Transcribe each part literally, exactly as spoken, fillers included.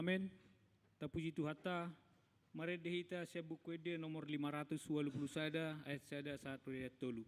Amen. Tapuji Tuhanta. Marende hita sian Buku Ende nomor lima ratus ualu pulu sada, ayat sada sahat tu ayat tolu.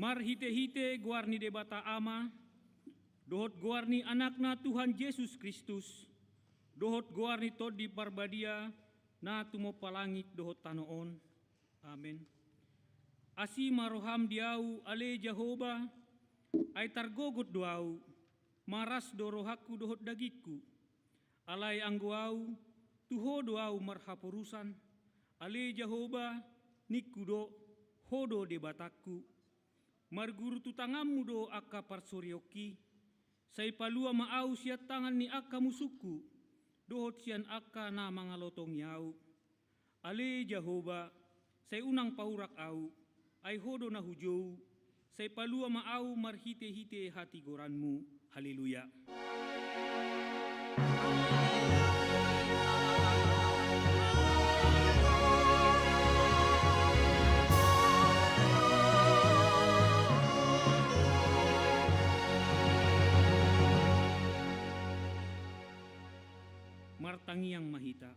Marhitehite goar ni Debata Ama, dohot goar ni Anakna Tuhan Jesus Kristus, Dohot goar ni Tondi Parbadia, na tumompa langit dohot tano on. Amen. Asi ma roham di ahu, ale Jahowa, ai targogot do ahu, maras do rohangku dohot dagingku. Alai anggo ahu, tu Ho do ahu marhaporusan, ale Jahowa, ningku do, Ho do Debatangku. Marguru tu tanganmu do angka parsorionki, sai palua ma ahu sian tangan ni angka musungku, dohot sian angka na mangalotongi ahu. Ale Jahowa, sai unang paurak ahu, ai Ho do na hujou, sai palua ma ahu marhitehite hatigoranmu. Haleluya. Martangiang ma hita.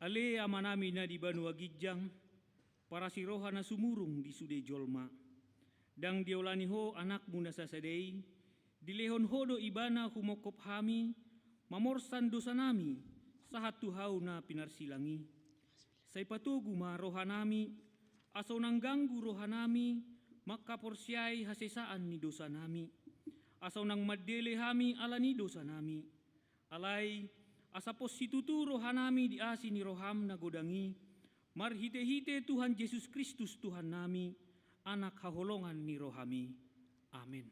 Ale Amanami na di banua ginjang, parasi roha na sumurung di sude jolma. Ndang diolani Ho Anakmu na sasada i, dilehon Ho do Ibana humongkop hami, mamorsan dosanami, sahat tu hau na pinarsilang i. Sai patogu ma rohanami, asa unang ganggu rohanami, mangkaporseai hasesaan ni dosanami. Asa unang mandele hami ala ni dosanami. Alai, asa pos situtu rohanami di asi ni roham na godang i, marhitehite Tuhan Jesus Kristus Tuhannami, Anak haholongan ni rohami. Amen.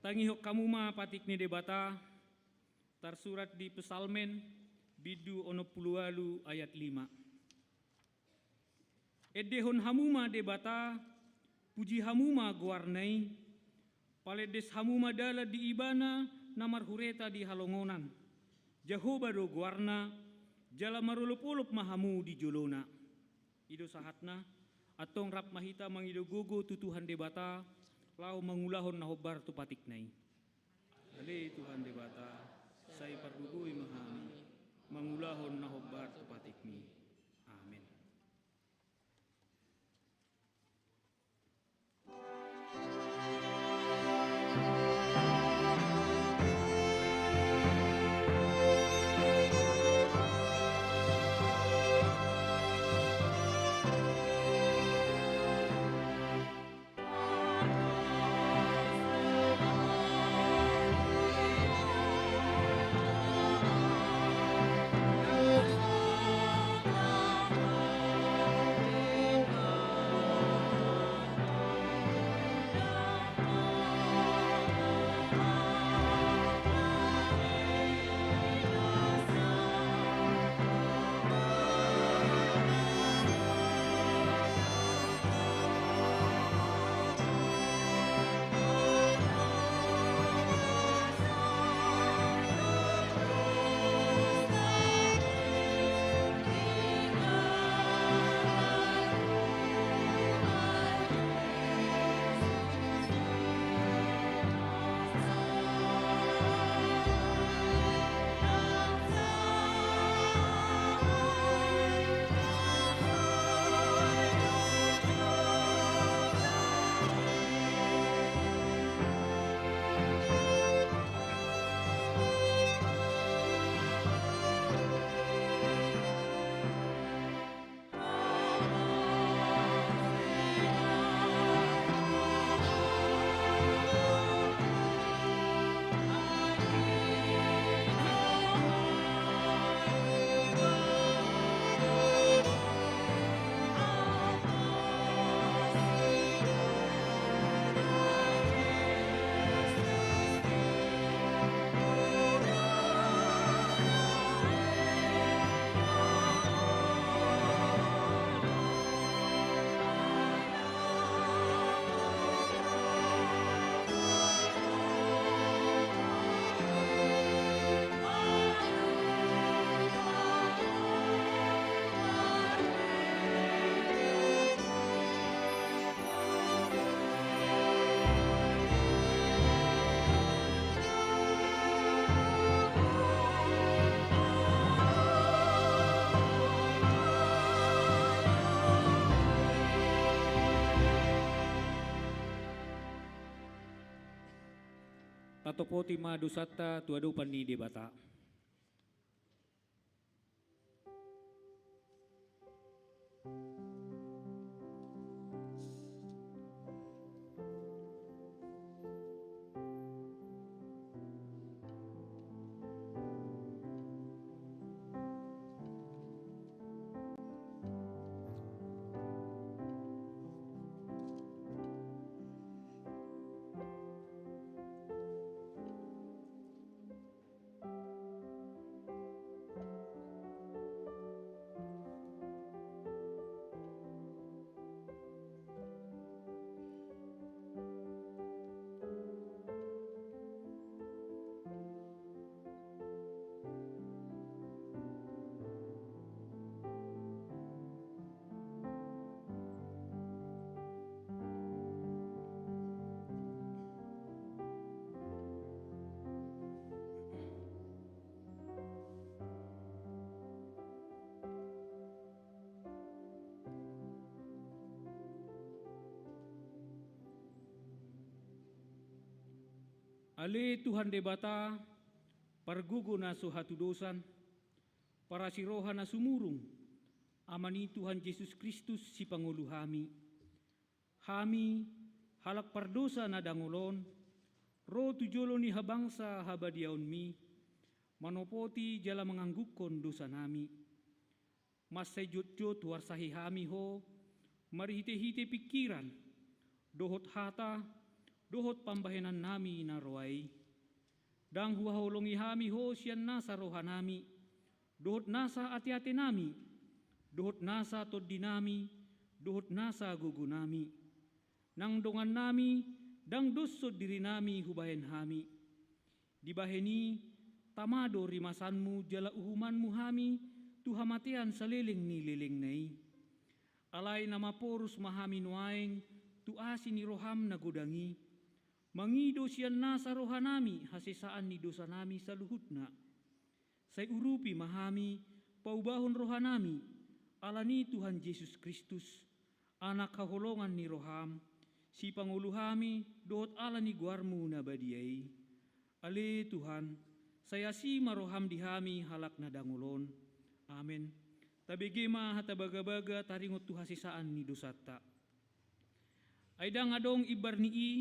Tangihon hamu ma patik ni Debata, tarsurat di Psalmen, bindu onom pulu ualu ayat lima. Endehon hamu ma Debata, puji hamu ma goarna i, palendes hamu ma dalan di Ibana na marhureta di halongonan. Jahowa do goarna, jala marolopolop ma hamu di jolona. I do sahatna, antong rap ma hita mangido gogo tu Tuhan Debata, laho mangulahon na hombar tu patikna i. Ale Tuhan Debata, sai pargogoi ma hami, mangulahon na hombar tu patikmi. Amen. Tatopoti ma dosanta tu adopan ni Debata. Ale Tuhan Debata, pargogo na so hatudosan, parasi roha na sumurung, Ama ni Tuhan Jesus Kristus, sipangolu hami. Hami, halak pardosa na dangol on, ro tu jolo ni habangsa habadiaonmi, manopoti jala manganggukkon dosanami. Mansai jotjot huarsahi hami Ho, marhitehite pingkiran, dohot hata, dohot pambahenannami na roa i. Ndang huhaholongi hami Ho sian nasa rohanami, dohot nasa ateatenami, dohot nasa tondinami, dohot nasa gogonami. Nang dongannami, ndang doshon dirinami hubahen hami. Dibahen i, tama do rimasanmu jala uhumanmu hami tu hamatean saleleng ni lelengna i. Alai na maporus ma hami nuaeng tu asi ni roham na godang i, mangido sian nasa rohanami hasesaan ni dosanami saluhutna. Sai urupi ma hami paubahon rohanami, ala ni Tuhan Jesus Kristus, Anak haholongan ni roham, sipangolu hami dohot ala ni goarmu na badia i. Ale Tuhan, sai asi ma roham di hami halak na dangol on. Amen. Tabege ma hata bagabaga taringot tu hasesaan ni dosanta. Ai ndang adong imbar ni i,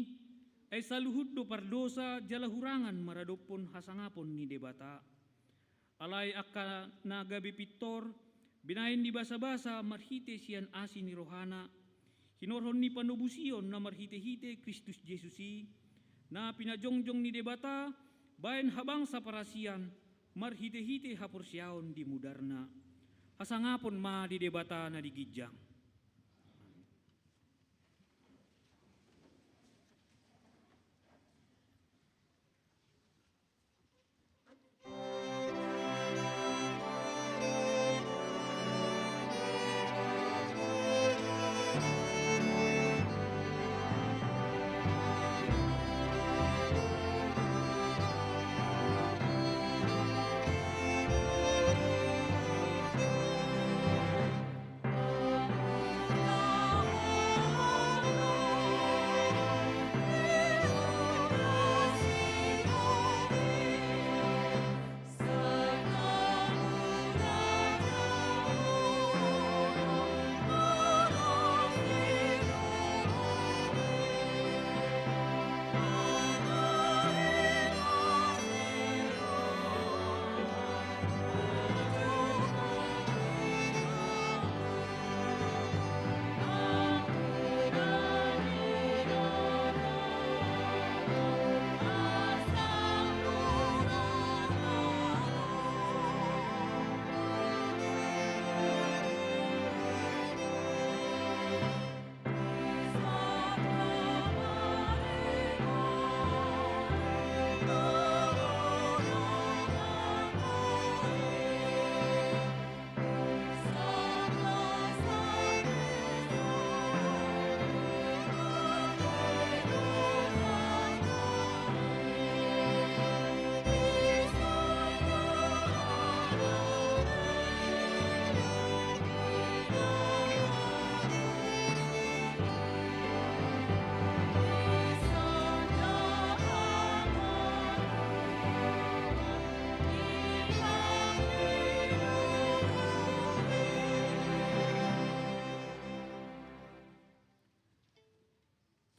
ai saluhut do pardosa jala hurangan maradophon hasangapon ni Debata. Alai angka na gabe pintor, binahen ni basabasa marhite sian asi ni rohana, hinorhon ni panobusion na marhitehite Kristus Jesus i, na pinajongjong ni Debata bahen habangsa parasian marhitehite haporseaon di mudarna. Hasangapon ma di Debata na di ginjang.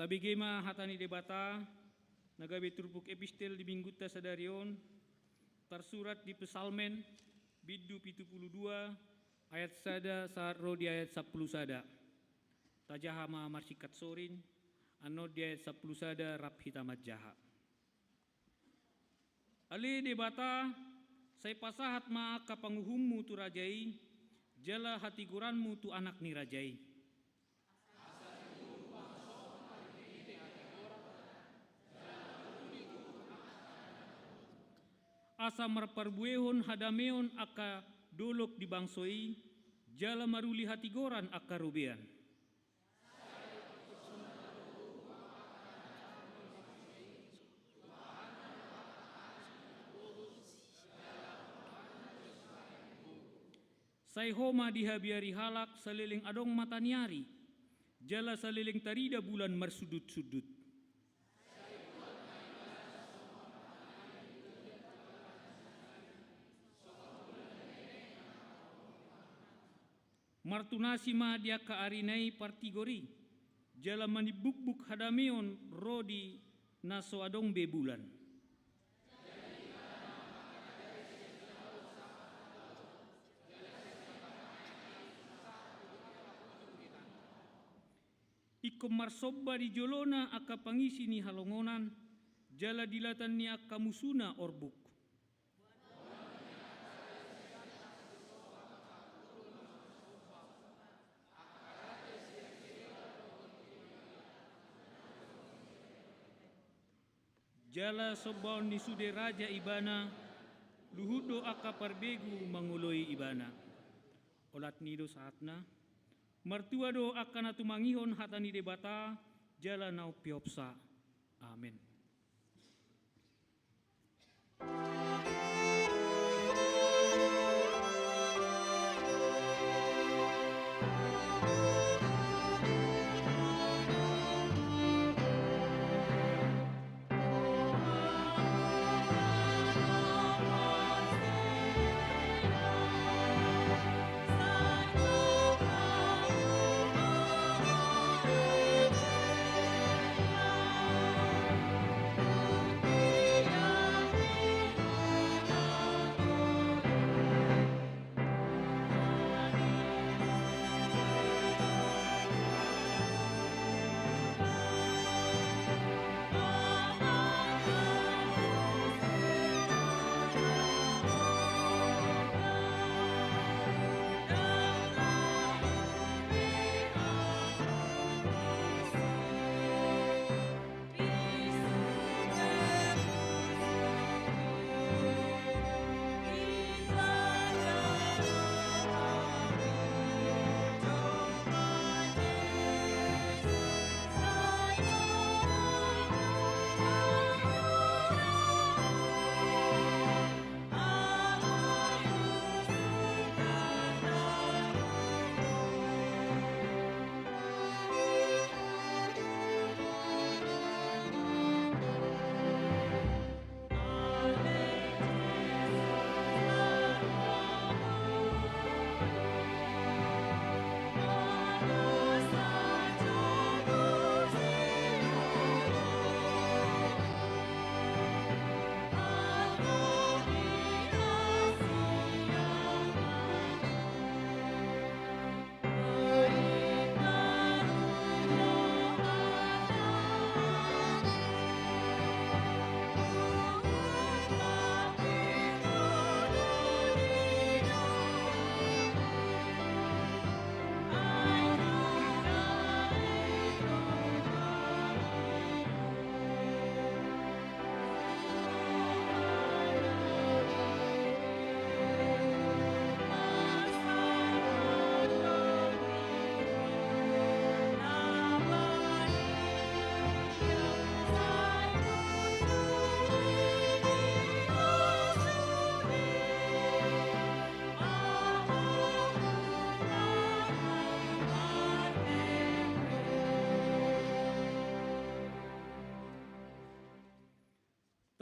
Tabege ma hata ni Debata, na gabe turpuk epistel di minggunta sadari on, tarsurat di Psalmen, bindu pitu pulu dua, ayat sada sahat ro di ayat sampulu sada. Tajaha ma marsingkat sorin, annon di ayat sampulu sada rap hita manjaha. Ale Debata, sai pasahat ma angka panguhummu tu raja i, jala hatigoranmu tu anak ni raja i. Asa marparbuehon hadameon angka dolok di bangso i, jala maruli hatigoran angka robean. Sai ho ma dihabiari halak saleleng adong mata ni ari, jala saleleng tarida bulan marsundutsundut. Martunasi ma di angka arina i partigor i, jala manimbukbuk hadameon ro di na so adong be bulan. Ingkon marsomba di jolona angka pangisi ni halongonan, jala di latan ni angka musuna orbuk. Jala sombaon ni sude raja ibana, luhut do angka parbegu mangoloi ibana. Olat ni i do sahatna, martua do angka na tumangihon hata ni Debata, jala na umpeopsa. Amen.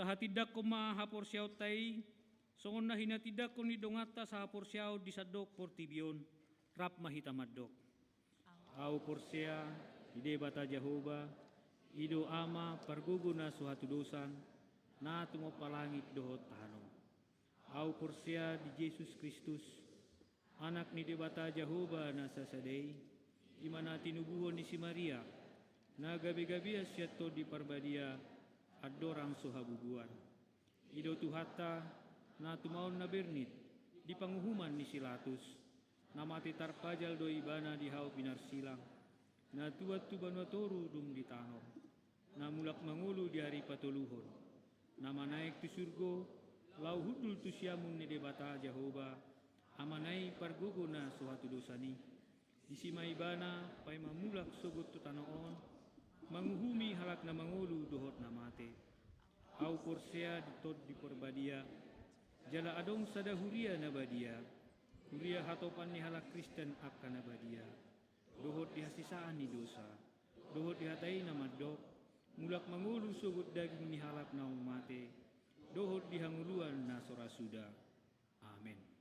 Tahatindangkon ma haporseaonta i, songon na hinatindangkon ni donganta sahaporseaon di sandok portibi on, rap ma hita mandok. Ahu porsea di Debata Jahowa, I do Ama pargogo na so hatudosan, na tumompa langit dohot tano. Ahu porsea di Jesus Kristus, Anak ni Debata Jahowa na sasada i, i ma na tinubuhon ni si Maria, na gabegabean sian Tondi Parbadia, andorang so habubuan. I do Tuhanta, na tumaon na bernit di panguhuman ni si Latus, na mate tarpajal do Ibana di hau pinarsilang, na tuat tu banua toru dung ditanom, na mulak mangolu di ari patoluhon, na manaek tu surgo, laho hundul tu siamun ni Debata Jahowa, Amana i pargogo na so hatudosan i. Disi ma Ibana paima mulak sogot tu tano on, manguhumi halak na mangolu dohot na mate. Ahu porsea di Tondi Parbadia, jala adong sada huria na badia, huria hatopan ni halak Kristen angka na badia, dohot di hasesaan ni dosa, dohot di hata i na mandok, mulak mangolu sogot daging ni halak naung mate, dohot di hangoluan na so ra suda. Amen.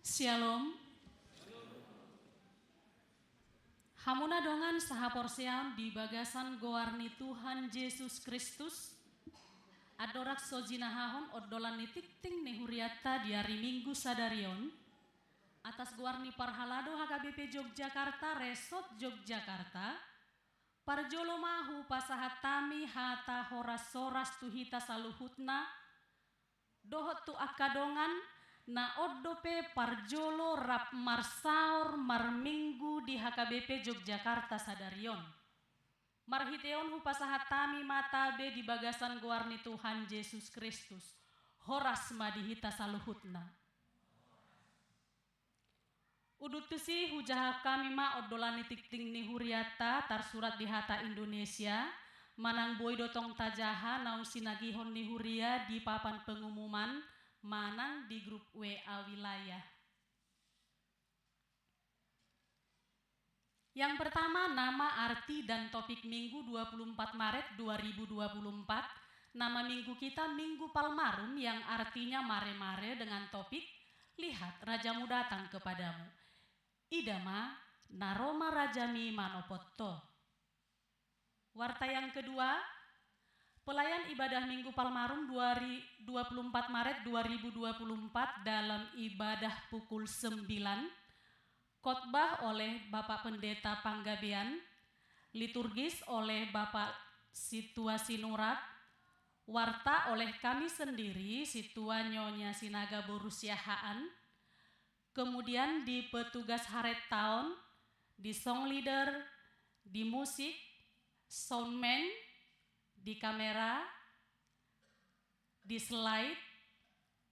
Syalom. Hamuna dongan sahaporseaon di bagasan goar ni Tuhan Jesus Kristus, andorang so jinahahon ondolan ni tingting ni hurianta di ari Minggu sadari on, atas goar ni parhalado H K B P Yogyakarta, Resort Yogyakarta, parjolo ma hupasahat hami hata horas-horas tu hita saluhutna, dohot tu angka dongan na on dope parjolo rap marsaor marminggu di H K B P Yogyakarta sadari on. Marhite on hupasahat hami ma tabe di bagasan goar ni Tuhan Jesus Kristus. Horas ma di hita saluhutna. Udut tusi, hujaha hami ma ondolan ni tingting ni hurianta tarsurat di hata Indonesia, manang boi do tong tajaha naung sinagihon ni huria di papan pengumuman, manang di grup W A wilayah. Yang pertama, nama, arti, dan topik Minggu dua puluh empat Maret dua ribu dua puluh empat. Nama Minggu kita Minggu Palmarum, yang artinya mare-mare, dengan topik, "Lihat, rajamu datang kepadamu." Ida ma, na ro ma rajami manopot ho. Warta yang kedua, pelayan ibadah Minggu Palmarum dua ri-, dua puluh empat Maret dua ribu dua puluh empat dalam ibadah pukul sembilan, khotbah oleh Bapak Pendeta Panggabean, liturgis oleh Bapak Situa Sinurat, warta oleh kami sendiri, Situa Nyonya Sinaga boru Siahaan, kemudian di petugas haretaon, di song leader, di musik, soundman, di kamera, di slide,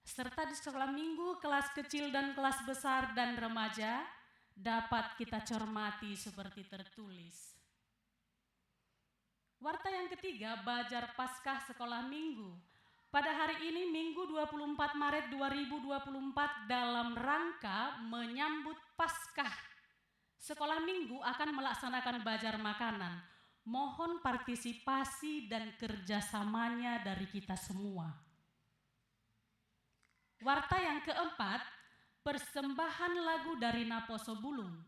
serta di sekolah minggu kelas kecil dan kelas besar dan remaja dapat kita cermati seperti tertulis. Warta yang ketiga, Bazar Paskah Sekolah Minggu. Pada hari ini, Minggu dua puluh empat Maret dua ribu dua puluh empat, dalam rangka menyambut Paskah, Sekolah Minggu akan melaksanakan bazar makanan. Mohon partisipasi dan kerjasamanya dari kita semua. Warta yang keempat, persembahan lagu dari Naposo Bulung.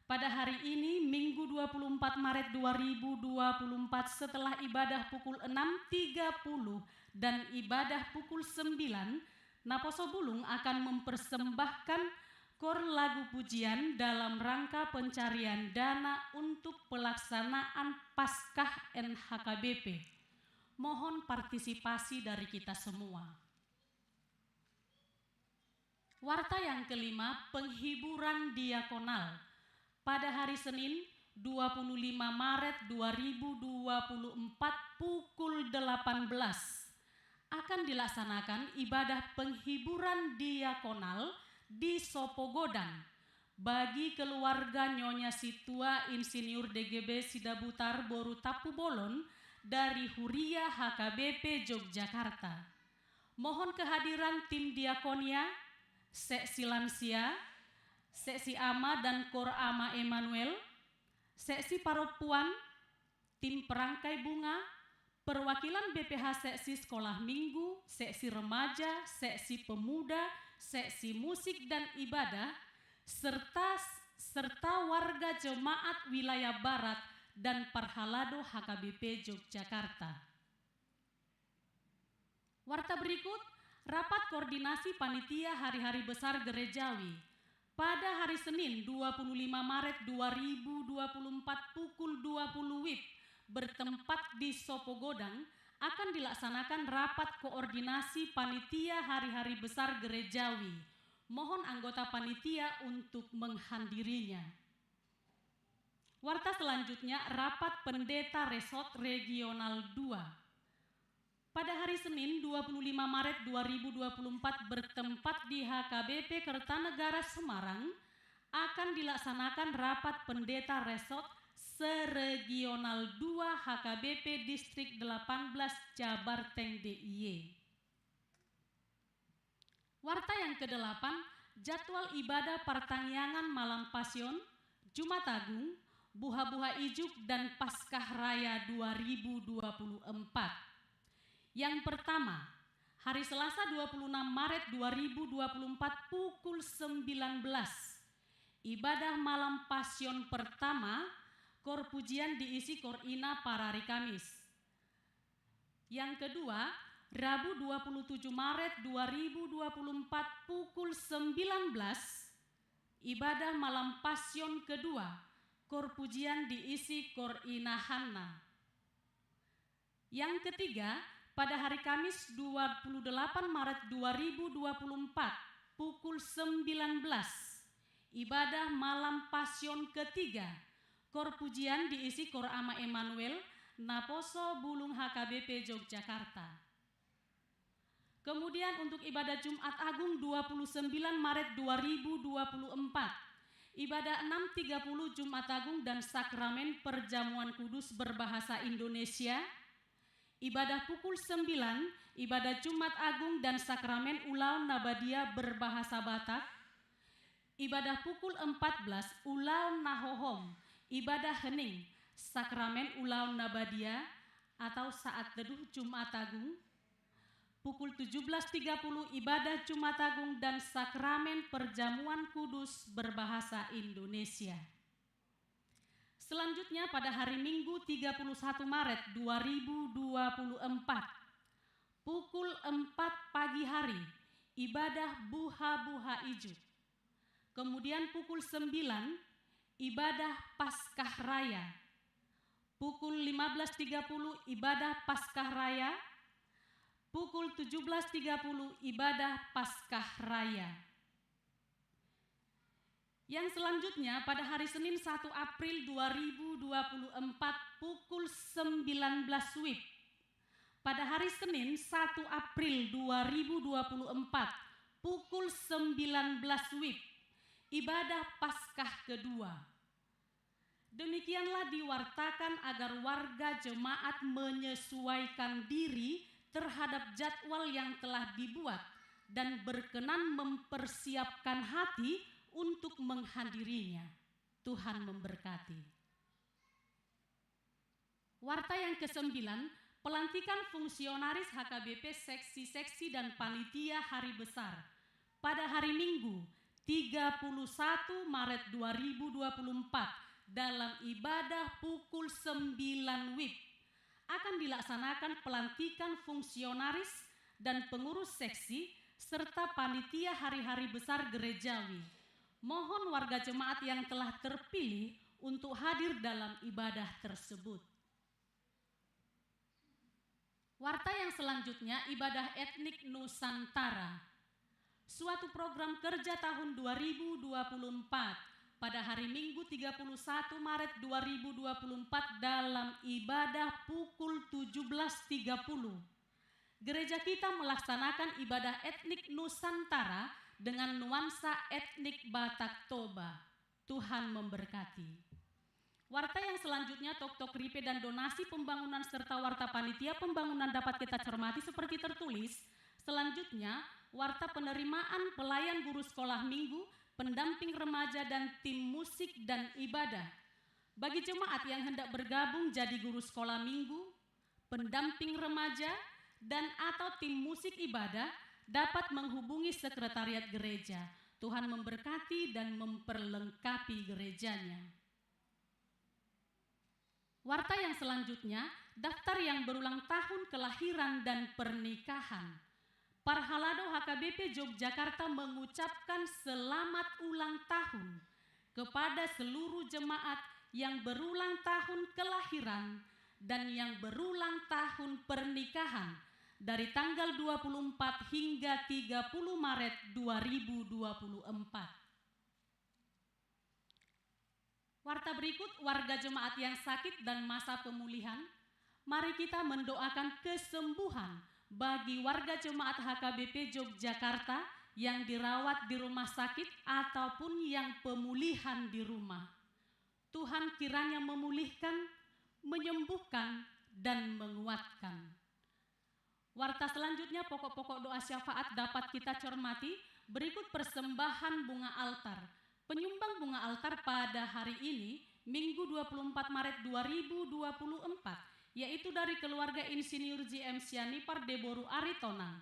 Pada hari ini, Minggu dua puluh empat Maret dua ribu dua puluh empat, setelah ibadah pukul enam tiga puluh dan ibadah pukul sembilan, Naposo Bulung akan mempersembahkan kor lagu pujian dalam rangka pencarian dana untuk pelaksanaan Paskah N H K B P. Mohon partisipasi dari kita semua. Warta yang kelima, penghiburan diakonal. Pada hari Senin, dua puluh lima Maret dua ribu dua puluh empat, pukul delapan belas, akan dilaksanakan ibadah penghiburan diakonal di Sopogodang bagi keluarga Nyonya Situa Insinyur D G B Sidabutar boru Tampubolon dari Huria H K B P Yogyakarta. Mohon kehadiran tim diakonia, seksi lansia, seksi ama dan kor ama Emanuel, seksi parompuan, tim perangkai bunga, perwakilan B P H seksi sekolah minggu, seksi remaja, seksi pemuda, seksi musik dan ibadah, serta, serta warga jemaat wilayah barat dan parhalado H K B P Yogyakarta. Warta berikut, rapat koordinasi panitia hari-hari besar gerejawi. Pada hari Senin, dua puluh lima Maret dua ribu dua puluh empat, pukul dua puluh W I B, bertempat di Sopogodang, akan dilaksanakan rapat koordinasi panitia hari-hari besar gerejawi. Mohon anggota panitia untuk menghadirinya. Warta selanjutnya, rapat pendeta Resort Regional dua. Pada hari Senin, dua puluh lima Maret dua ribu dua puluh empat, bertempat di H K B P Kertanegara Semarang, akan dilaksanakan rapat pendeta Resort se-Regional dua H K B P Distrik delapan belas Jabar Teng D I Y. Warta yang kedelapan, jadwal ibadah partangiangan malam Pasion, Jumat Agung, Buha-buha Ijuk, dan Paskah Raya dua ribu dua puluh empat. Yang pertama, Hari Selasa dua puluh enam Maret dua ribu dua puluh empat pukul sembilan belas, ibadah malam Pasion pertama, kor pujian diisi kor ina parari Kamis. Yang kedua, Rabu dua puluh tujuh Maret dua ribu dua puluh empat pukul sembilan belas, ibadah malam Pasion kedua, kor pujian diisi kor ina Hanna. Yang ketiga, pada hari Kamis dua puluh delapan Maret dua ribu dua puluh empat pukul sembilan belas, ibadah malam Pasion ketiga, kor pujian diisi kor Ama Emanuel, naposo bulung H K B P Yogyakarta. Kemudian untuk ibadah Jumat Agung dua puluh sembilan Maret dua ribu dua puluh empat, ibadah enam tiga puluh Jumat Agung dan Sakramen Perjamuan Kudus berbahasa Indonesia, ibadah pukul sembilan, ibadah Jumat Agung dan Sakramen Ulaon na Badia berbahasa Batak, ibadah pukul empat belas, Ulaon na Hohom, ibadah hening, Sakramen Ulaon na Badia, atau saat teduh Jumat Agung, pukul tujuh belas tiga puluh, ibadah Jumat Agung dan Sakramen Perjamuan Kudus berbahasa Indonesia. Selanjutnya, pada hari Minggu tiga puluh satu Maret dua ribu dua puluh empat, pukul empat pagi hari, ibadah buha-buha ijuk. Kemudian pukul sembilan, ibadah Paskah Raya. Pukul lima belas tiga puluh, ibadah Paskah Raya. Pukul tujuh belas tiga puluh, ibadah Paskah Raya. Yang selanjutnya, pada hari Senin satu April dua ribu dua puluh empat pukul sembilan belas wib. Pada hari Senin satu April dua ribu dua puluh empat pukul sembilan belas wib, ibadah Paskah kedua. Demikianlah diwartakan agar warga jemaat menyesuaikan diri terhadap jadwal yang telah dibuat dan berkenan mempersiapkan hati untuk menghadirinya. Tuhan memberkati. Warta yang kesembilan, pelantikan fungsionaris H K B P seksi-seksi dan panitia hari besar pada hari Minggu, tiga puluh satu Maret dua ribu dua puluh empat, dalam ibadah pukul sembilan wib, akan dilaksanakan pelantikan fungsionaris dan pengurus seksi serta panitia hari-hari besar gerejawi. Mohon warga jemaat yang telah terpilih untuk hadir dalam ibadah tersebut. Warta yang selanjutnya, ibadah etnik Nusantara. Suatu program kerja tahun dua ribu dua puluh empat, pada hari Minggu tiga puluh satu Maret dua ribu dua puluh empat dalam ibadah pukul tujuh belas tiga puluh. Gereja kita melaksanakan ibadah etnik Nusantara dengan nuansa etnik Batak Toba. Tuhan memberkati. Warta yang selanjutnya, toktok ripe dan donasi pembangunan serta warta panitia pembangunan dapat kita cermati seperti tertulis. Selanjutnya, warta penerimaan pelayan guru sekolah minggu, pendamping remaja dan tim musik dan ibadah. Bagi jemaat yang hendak bergabung jadi guru sekolah minggu, pendamping remaja, dan atau tim musik ibadah, dapat menghubungi sekretariat gereja. Tuhan memberkati dan memperlengkapi gerejanya. Warta yang selanjutnya, daftar yang berulang tahun kelahiran dan pernikahan. Parhalado H K B P Yogyakarta mengucapkan selamat ulang tahun kepada seluruh jemaat yang berulang tahun kelahiran dan yang berulang tahun pernikahan dari tanggal dua puluh empat hingga tiga puluh Maret dua ribu dua puluh empat. Warta berikut, warga jemaat yang sakit dan masa pemulihan. Mari kita mendoakan kesembuhan bagi warga jemaat H K B P Yogyakarta yang dirawat di rumah sakit ataupun yang pemulihan di rumah. Tuhan kiranya memulihkan, menyembuhkan, dan menguatkan. Warta selanjutnya, pokok-pokok doa syafaat dapat kita cermati. Berikut persembahan bunga altar. Penyumbang bunga altar pada hari ini, Minggu dua puluh empat Maret dua ribu dua puluh empat, yaitu dari keluarga Insinyur J M Sianipar Deboru Aritonang.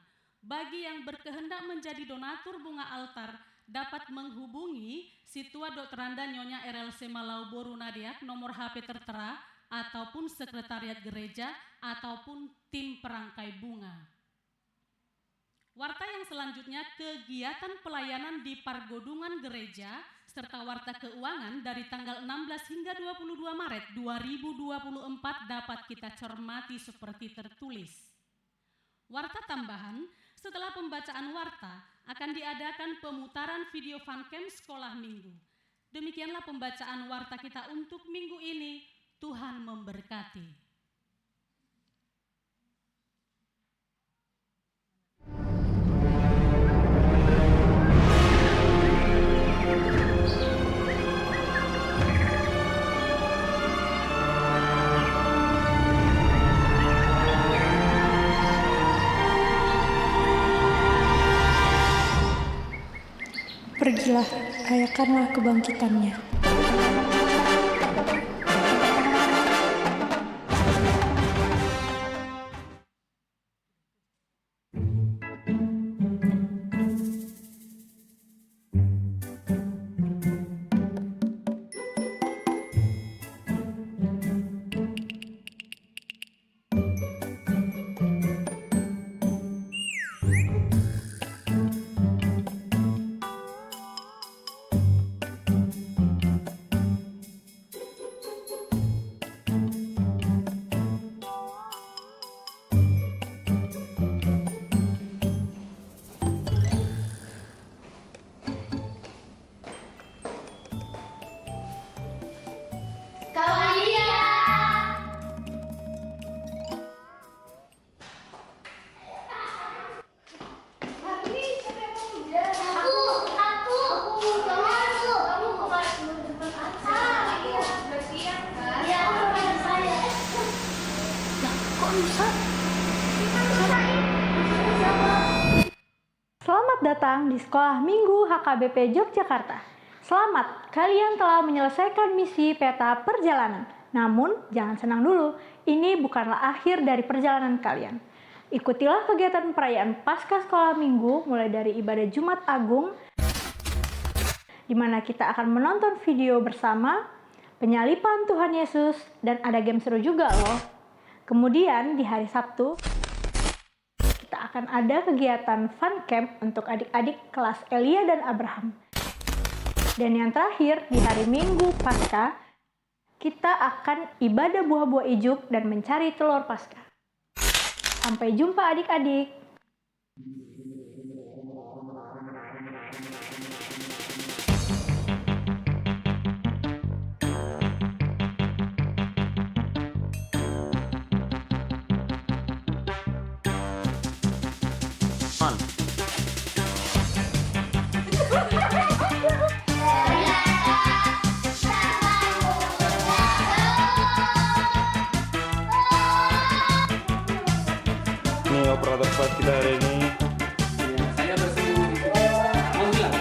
Bagi yang berkehendak menjadi donatur bunga altar, dapat menghubungi Sintua Doktoranda Nyonya R L C Malau boru na deak, nomor H P tertera, ataupun sekretariat gereja, ataupun tim perangkai bunga. Warta yang selanjutnya, kegiatan pelayanan di Pargodungan Gereja, serta warta keuangan dari tanggal enam belas hingga dua puluh dua Maret dua ribu dua puluh empat dapat kita cermati seperti tertulis. Warta tambahan, setelah pembacaan warta, akan diadakan pemutaran video Vancamp Sekolah Minggu. Demikianlah pembacaan warta kita untuk minggu ini. Tuhan memberkati. Pergilah, rayakanlah kebangkitannya. Selamat datang di Sekolah Minggu H K B P Yogyakarta. Selamat, kalian telah menyelesaikan misi peta perjalanan. Namun, jangan senang dulu. Ini bukanlah akhir dari perjalanan kalian. Ikutilah kegiatan perayaan Paskah Sekolah Minggu, mulai dari ibadah Jumat Agung, di mana kita akan menonton video bersama, penyaliban Tuhan Yesus, dan ada game seru juga loh. Kemudian di hari Sabtu, kita akan ada kegiatan Vancamp untuk adik-adik kelas Elia dan Abraham. Dan yang terakhir, di hari Minggu Paskah, kita akan ibadah buah-buah ijuk dan mencari telur Paskah. Sampai jumpa, adik-adik. Ini operator slide kita hari ini. Saya bersinggung di sini. Menghilang.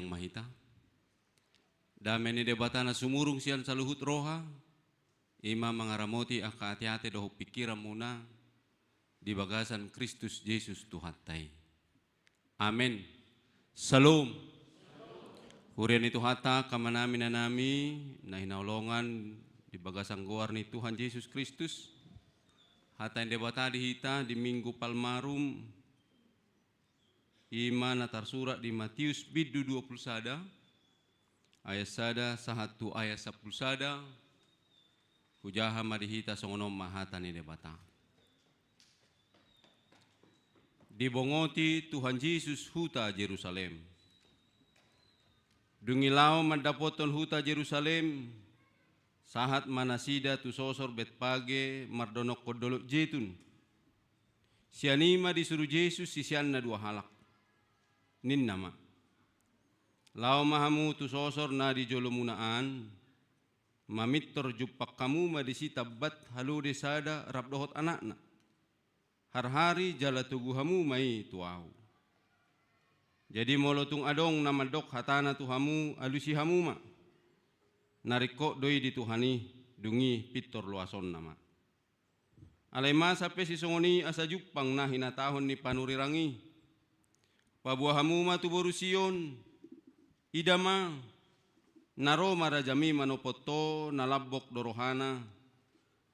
ma hita. Dame ni Debata na sumurung sian saluhut roha, i ma mangaramoti angka ateate dohot pingkiranmuna di bagasan Kristus Jesus Tuhanta i. Amen. Shalom. Huria ni Tuhanta, angka amanami, inanami na hinaholongan di bagasan goar ni Tuhan Jesus Kristus. Hata ni Debata di hita di Minggu Palmarum, i ma na tarsurat di Matius bindu dua pulu sada, ayat sada sahat tu ayat sampulu sada. Hujaha ma di hita, songon on ma hata ni Debata. Dibongoti Tuhan Jesus huta Jerusalem. Dung i laho mandapothon huta Jerusalem, sahat ma nasida tu sosor Betpage mardonokkon Dolok Jetun. Sian i ma disuru Jesus siseanna dua halak. Ninna ma: Laho ma hamu tu sosor na di jolomuna an, mamintor jumpang hamu ma disi tambat halode sada rap dohot anakna. Harhari jala togu hamu ma i tu ahu. Jadi molo tung adong na mandok hatana tu hamu, alusi hamu ma. Na ringkot do i di Tuhan i, dung i pintor loasonna ma. Alai masa pe sisongon i asa jumpang na hinatahon ni panurirang i: Paboa hamu ma tu boru Sion, ida ma, na ro ma rajami manopot ho, na lambok do rohana,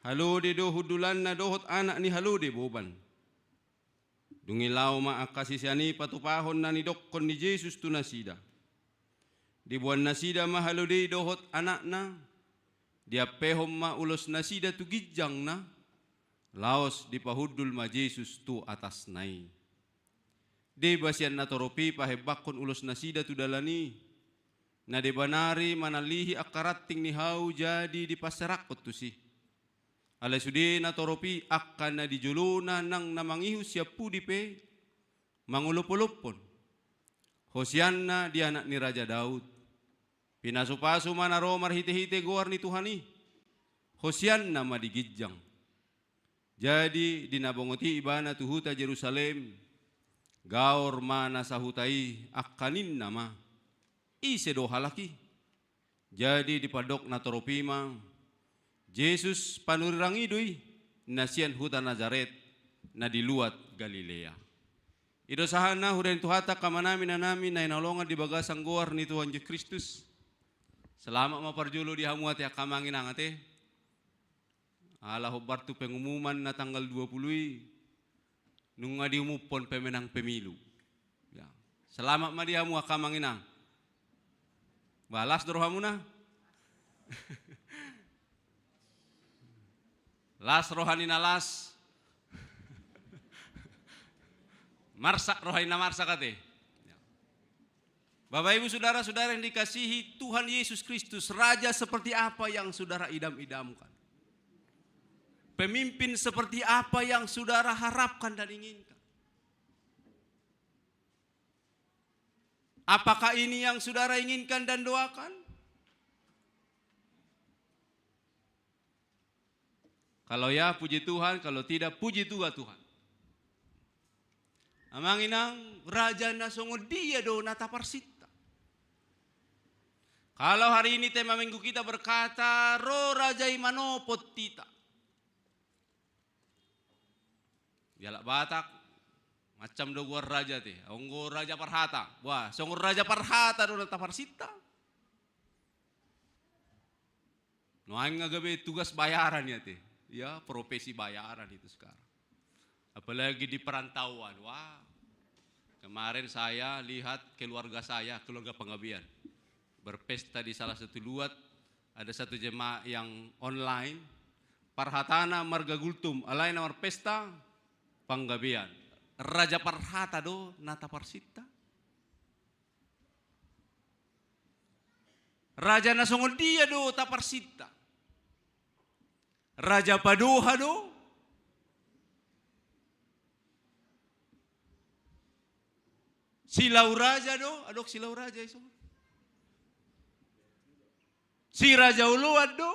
halode do hundulanna dohot anak ni halode boban. Dung i laho ma angka sisean i patupahon na nidokkon ni Jesus tu nasida. Diboan nasida ma halode i dohot anakna, diampehon ma ulos nasida tu ginjangna, laos dipahundul ma Jesus tu atasna i. Deba sian natorop i pahembangkon ulos nasida tu dalan i, na deba nari manalihi angka ranting ni hau jadi dipanserakkon tusi. Alai sude natorop i angka na di jolona nang na mangihut sian pudi pe mangolopolophon: Hosianna di anak ni Raja Daud. Pinasupasu ma na ro marhitehite goar ni Tuhan i. Hosianna ma di ginjang. Jadi di na bongot i ibana tu huta Jerusalem, gaor ma na sahuta i angka ninna ma: Ise do halak i? Jadi dipandok natorop i ma: Jesus panurirang i do i, na sian huta Nazaret, na di luat Galilea. I do sahatna, huria ni Tuhanta, angka amanami, inanami na hinaholongan di bagasan goar ni Tuhan Jesus Kristus. Selamat ma parjolo di hamu ate, angka amang inang ate. Ala hombar tu pengumuman na tanggal dua pulu i, nunga diumuphon pemenang pemilu. Ya. Selamat ma di hamu angka amang inang. Bah, las do rohamuna? Las roha ni na las. Marsak roha ni na marsak ate. Ya. Bapak, Ibu, saudara-saudara yang dikasihi Tuhan Yesus Kristus, raja seperti apa yang saudara idam-idamkan? Pemimpin seperti apa yang saudara harapkan dan inginkan? Apakah ini yang saudara inginkan dan doakan? Kalau ya, puji Tuhan, kalau tidak, puji juga Tuhan. Amang inang, raja na songon dia do na taparsinta? Kalau hari ini tema minggu kita berkata, ro raja i manopot hita. Di halak Batak, macam do goar raja ate. Anggo raja parhata. Wah, songon raja parhata do na taparsinta. Nuaeng nga gabe tugas bayaran i ate. Ya, profesi bayaran itu sekarang. Apalagi di perantauan. Wah. Kemarin saya lihat keluarga saya, keluarga Panggabean, berpesta di salah satu luat, ada satu jemaat yang online, parhatana marga Gultom, alai na marpesta Panggabean. Raja parhata do na taparsinta? Raja na songon dia do taparsinta? Raja padoha do? Silau raja do? Adong silau raja i songon? Si raja oloan do?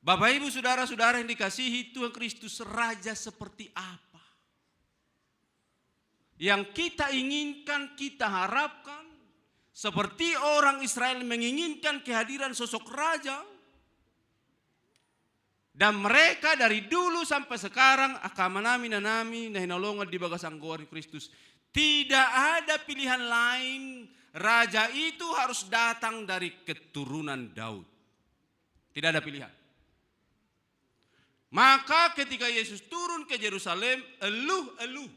Bapak, Ibu, saudara-saudara yang dikasihi Tuhan Kristus, raja seperti apa? Yang kita inginkan, kita harapkan, seperti orang Israel menginginkan kehadiran sosok raja, dan mereka dari dulu sampai sekarang, angka amanami, inanami na hinaholongan di bagasan goar ni Kristus, tidak ada pilihan lain. Raja itu harus datang dari keturunan Daud. Tidak ada pilihan. Maka ketika Yesus turun ke Yerusalem, eluh-eluh,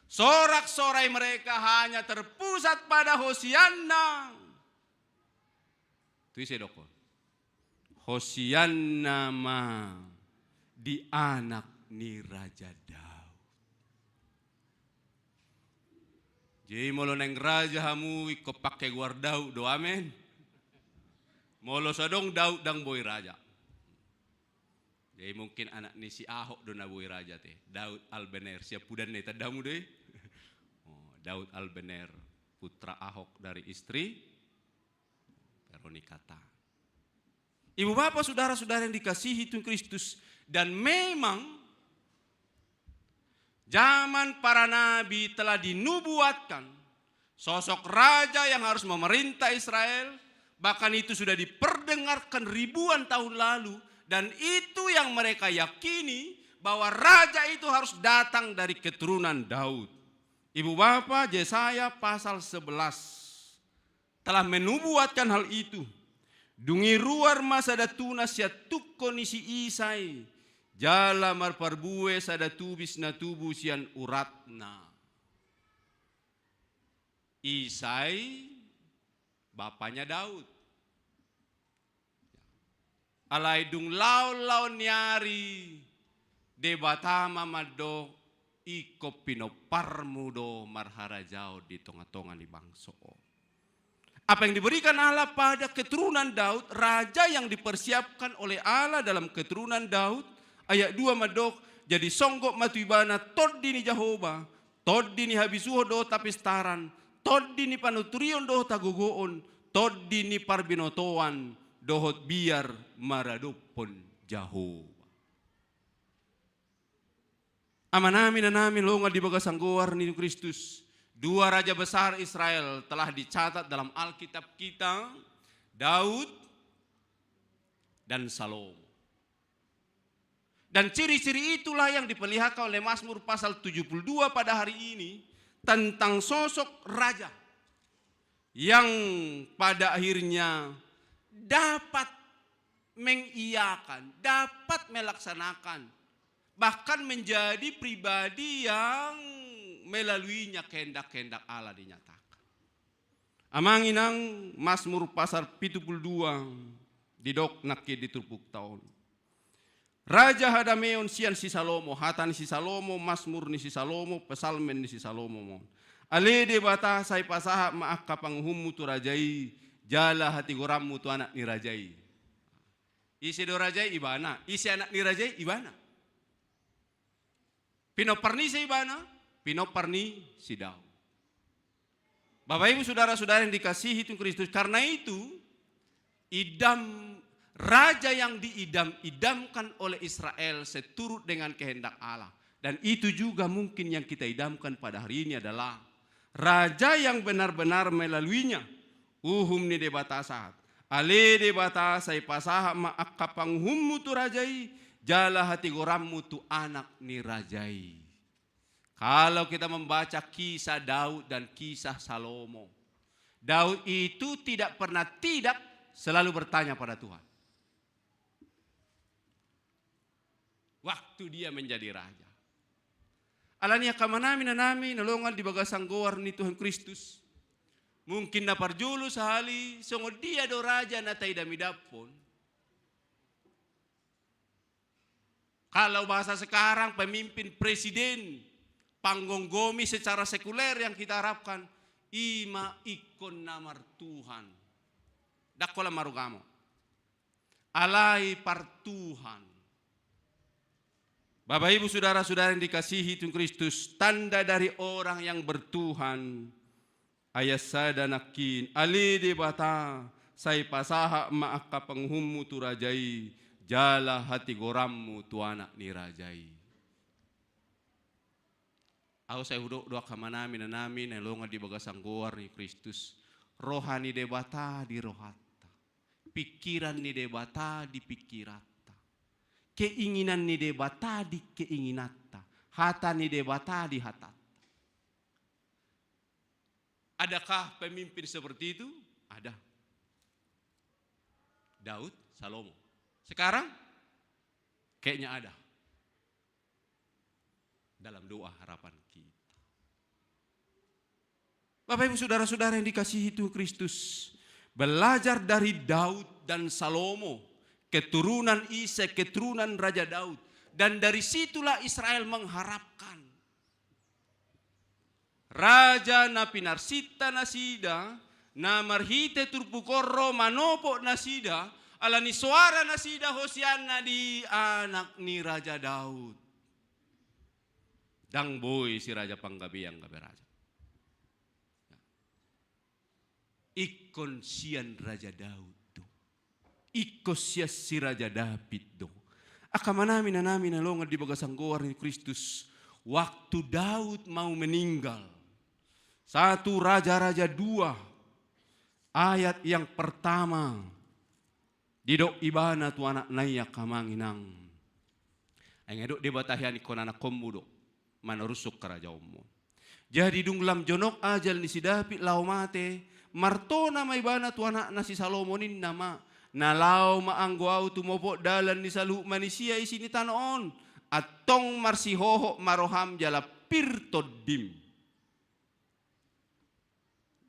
sorak-sorai mereka hanya terpusat pada Hosianna. Tu ise didokkon? Hosianna ma di anak ni Raja Daud. Jadi molo naeng raja hamu, ingkon pangke goar Daud do, amen. Molo so adong Daud, ndang boi raja. Jadi mungkin anak ni si Ahok do na boi raja te, Daud Albener, siampudan na i, tandamu do i. Oh, Daud Albener, putra Ahok dari istri Veronika Tan. Ibu bapa, saudara-saudara yang dikasihi Tuhan Kristus, dan memang zaman para nabi telah dinubuatkan sosok raja yang harus memerintah Israel, bahkan itu sudah diperdengarkan ribuan tahun lalu, dan itu yang mereka yakini, bahwa raja itu harus datang dari keturunan Daud. Ibu bapa, Yesaya pasal sebelas telah menubuatkan hal itu. Dung i ruar ma sada tunas sian tungko ni si Isai, jala marparbue sada tubis na tubu sian uratna. Isai bapanya Daud. Alai dung laon-laon ni ari, Debata ma mandok, ingkon pinomparmu do marharajaon di tonga-tonga ni bangso on. Apa yang diberikan Allah pada keturunan Daud, raja yang dipersiapkan oleh Allah dalam keturunan Daud, ayat dua mandok, jadi songgop ma tu ibana tondi ni Jahowa, tondi ni habisuhon dohot hapistaran, tondi ni panuturion dohot hagogoon, tondi ni parbinotoan dohot biar maradophon Jahowa. Amanami, inanami, longan di bagasan goar ni Kristus, dua raja besar Israel telah dicatat dalam Alkitab kita, Daud dan Salomo. Dan ciri-ciri itulah yang diperlihatkan oleh Mazmur pasal tujuh puluh dua pada hari ini tentang sosok raja yang pada akhirnya dapat mengiakan, dapat melaksanakan, bahkan menjadi pribadi yang melaluinya kehendak-kehendak Allah dinyatakan. Amang inang, Mazmur pasal pitu pulu dua didok nangkin di turpukta on. Raja hadameon sian si Salomo, hata ni si Salomo, Mazmur ni si Salomo, psalmen ni si Salomo ma on. Ale Debata, sai pasahat ma angka panguhummu tu raja i, jala hatigoranmu tu anak ni raja i. Ise do raja i? Ibana. Ise anak ni raja i? Ibana. Pinompar ni ise ibana? Pinompar ni si Daud. Bapak, Ibu, saudara-saudara yang dikasihi Tuhan Kristus, karena itu, idam, raja yang diidam-idamkan oleh Israel seturut dengan kehendak Allah. Dan itu juga mungkin yang kita idamkan pada hari ini adalah raja yang benar-benar melaluinya uhum ni Debata sahat. Ale Debata, sai pasahat ma angka panguhummu tu raja i, jala hatigoranmu tu anak ni raja i. Kalau kita membaca kisah Daud dan kisah Salomo, Daud itu tidak pernah tidak, selalu bertanya pada Tuhan. Waktu dia menjadi raja. Alani i angka amanami, inanami, na longan di bagasan goar ni Tuhan Kristus, mungkin na parjolo sahali, songon dia do raja na taidam-idaphon? Kalau bahasa sekarang, pemimpin, presiden, panggomgomi secara sekuler yang kita harapkan, i ma ingkon na martuhan. Ndang holan marugamo. Alai partuhan. Bapak, Ibu, saudara-saudara yang dikasihi Tuhan Kristus, tanda dari orang yang bertuhan, ayat sada nangkin, ale Debata, sai pasahat ma angka panguhummu tu raja i, jala hatigoranmu tu anak ni raja i. Ahu sai hudok do angka amanami, inanami na longan di bagasan goar ni Kristus. Roha ni Debata di rohanta. Pikiran ni Debata di pikiranta. Keinginan ni Debata di keinginanta. Hata ni Debata di hatanta. Adakah pemimpin seperti itu? Ada. Daud, Salomo. Sekarang? Kayaknya ada. Dalam doa harapan kita. Bapak, Ibu, saudara-saudara yang dikasihi Tuhan Kristus, belajar dari Daud dan Salomo, keturunan Isai, keturunan Raja Daud. Dan dari situlah Israel mengharapkan Raja na pinarsinta nasida, na marhite turpuk on ro manopot nasida, ala ni soara nasida hosianna di anak ni Raja Daud. Ndang boi si Raja Panggabean gabe raja. Ingkon sian Raja Daud do. Ingkon sian si Raja Daud do. Angka amanami, inanami na longan di bagasan goar ni Kristus, waktu Daud mau meninggal, satu Raja-Raja dua, ayat yang pertama, didok ibana tu anakna i, angka amang inang. Ai nga didok Debata hian, ingkon anakkonmu do manarushon harajaonmu. Jadi dung lam jonok ajal ni si Daud laho mate, martona ma ibana tu anakna si Salomo, ninna ma: Na laho ma anggo ahu tumopot dalan ni saluhut manisia isi ni tano on, antong marsihohot ma roham jala pir tondim.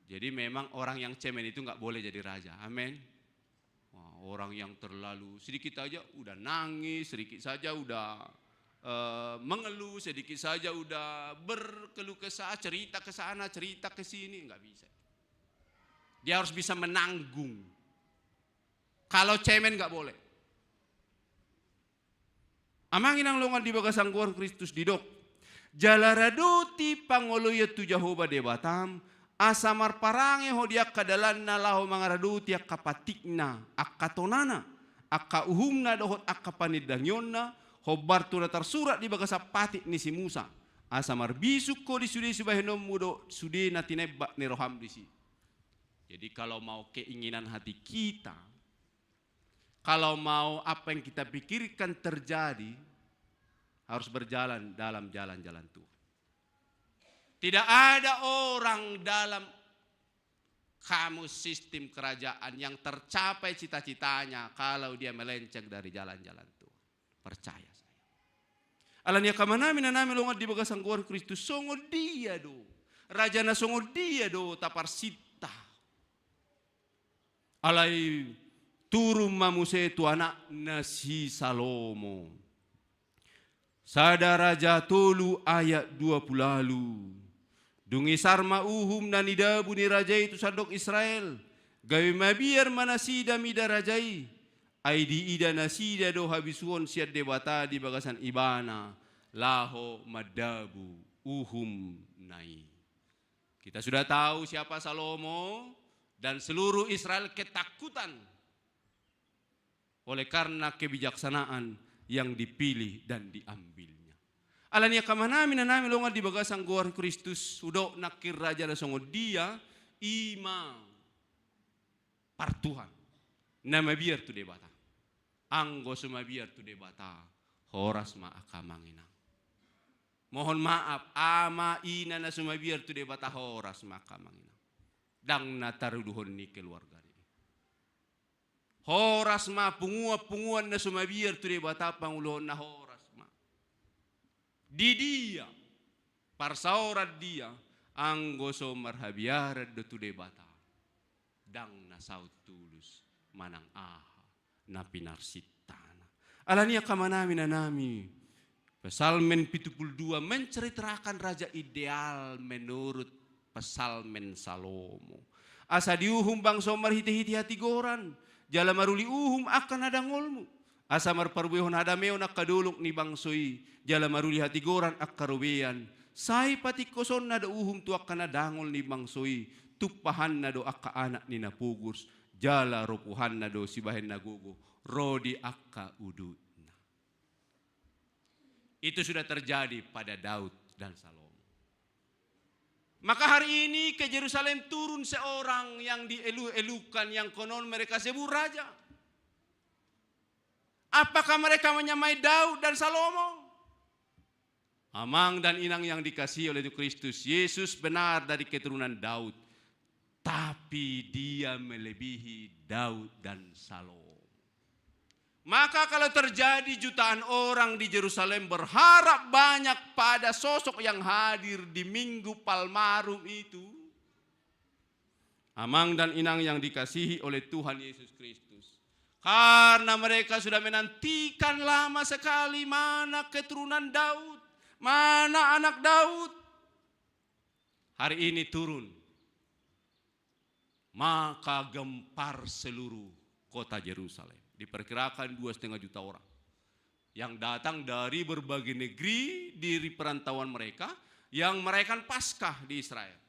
Jadi memang orang yang cemen itu nggak boleh jadi raja. Amin. Wah, orang yang terlalu sedikit saja udah nangis, sedikit saja udah eh, mengeluh, sedikit saja udah berkeluh kesah, cerita ke sana, cerita ke sini, nggak bisa. Dia harus bisa menanggung. Kalau cemen nggak boleh. Amang inang longan di bagasan goar Kristus, didok: Jala radoti pangoloion tu Jahowa Debatam, asa marparange ho di angka dalanna laho mangaradoti angka patikna, angka tonana, angka uhumna dohot angka panindangionna, hombar tu na tarsurat di bagasan patik ni si Musa, asa marbisuk ho di sude sibahenonmu dohot sude na tinembak ni roham disi. Jadi kalau mau keinginan hati kita, kalau mau apa yang kita pikirkan terjadi, harus berjalan dalam jalan-jalan Tuhan. Tidak ada orang dalam kamus sistem kerajaan yang tercapai cita-citanya kalau dia melenceng dari jalan-jalan Tuhan. Percaya saya. Alani i angka amanami, inanami longan di bagasan goar Kristus, songon dia do. Raja na songon dia do taparsinta. Alai turun ma muse tu anakna si Salomo. Sada Raja tolu ayat dua pulu ualu. Dung i sar ma uhum na nidabu ni raja i tu sandok Israel, gabe mabiar ma nasida mida raja i. Ai diida nasida do habisuhon sian Debata di bagasan ibana laho mandabu uhumna i. Kita sudah tahu siapa Salomo, dan seluruh Israel ketakutan oleh karena kebijaksanaan yang dipilih dan diambilnya. Alani i angka amanami, inanami longan di bagasan goar Kristus, hudok nangkin raja na songon dia, i ma partuhan na mabiar tu Debata. Anggo so mabiar tu Debata, horas ma angka amang inang. Mohon maaf, ama ina na so mabiar tu Debata, horas ma angka amang inang. Ndang na taruduhon ni keluarga ni. Horas ma punguan-punguan na so mabiar tu Debata, panguloonna horas ma. Di dia, parsaoran dia, anggo so marhabiaran do tu Debata, ndang na saut tulus manang aha na pinarsintana. Alani i angka amanami, inanami, Psalmen pitu pulu dua menceritakan raja ideal menurut Psalmen Salomo. Asa diuhum bangso marhite-hite hatigoran, jala maruli uhum angka na dangolmu. Asa marparuehon hadameon angka dolok ni bangso i, jala maruli hatigoran angka robean. Sai patingkosonna do uhum tu angka na dangol ni bangso i, tumpahanna do angka anak ni na pogos, jala ropuhanna do sibahen na gogo ro di angka udutna. Itu sudah terjadi pada Daud dan Salomo. Maka hari ini ke Jerusalem turun seorang yang dielu-elukan, yang konon mereka sebut raja. Apakah mereka menyamai Daud dan Salomo? Amang dan inang yang dikasihi oleh Kristus, Yesus benar dari keturunan Daud, tapi Dia melebihi Daud dan Salomo. Maka kalau terjadi jutaan orang di Jerusalem berharap banyak pada sosok yang hadir di Minggu Palmarum itu, amang dan inang yang dikasihi oleh Tuhan Yesus Kristus, karena mereka sudah menantikan lama sekali mana keturunan Daud, mana anak Daud. Hari ini turun, maka gempar seluruh kota Jerusalem. Diperkirakan dua setengah juta orang yang datang dari berbagai negeri di perantauan mereka, yang merayakan Paskah di Israel.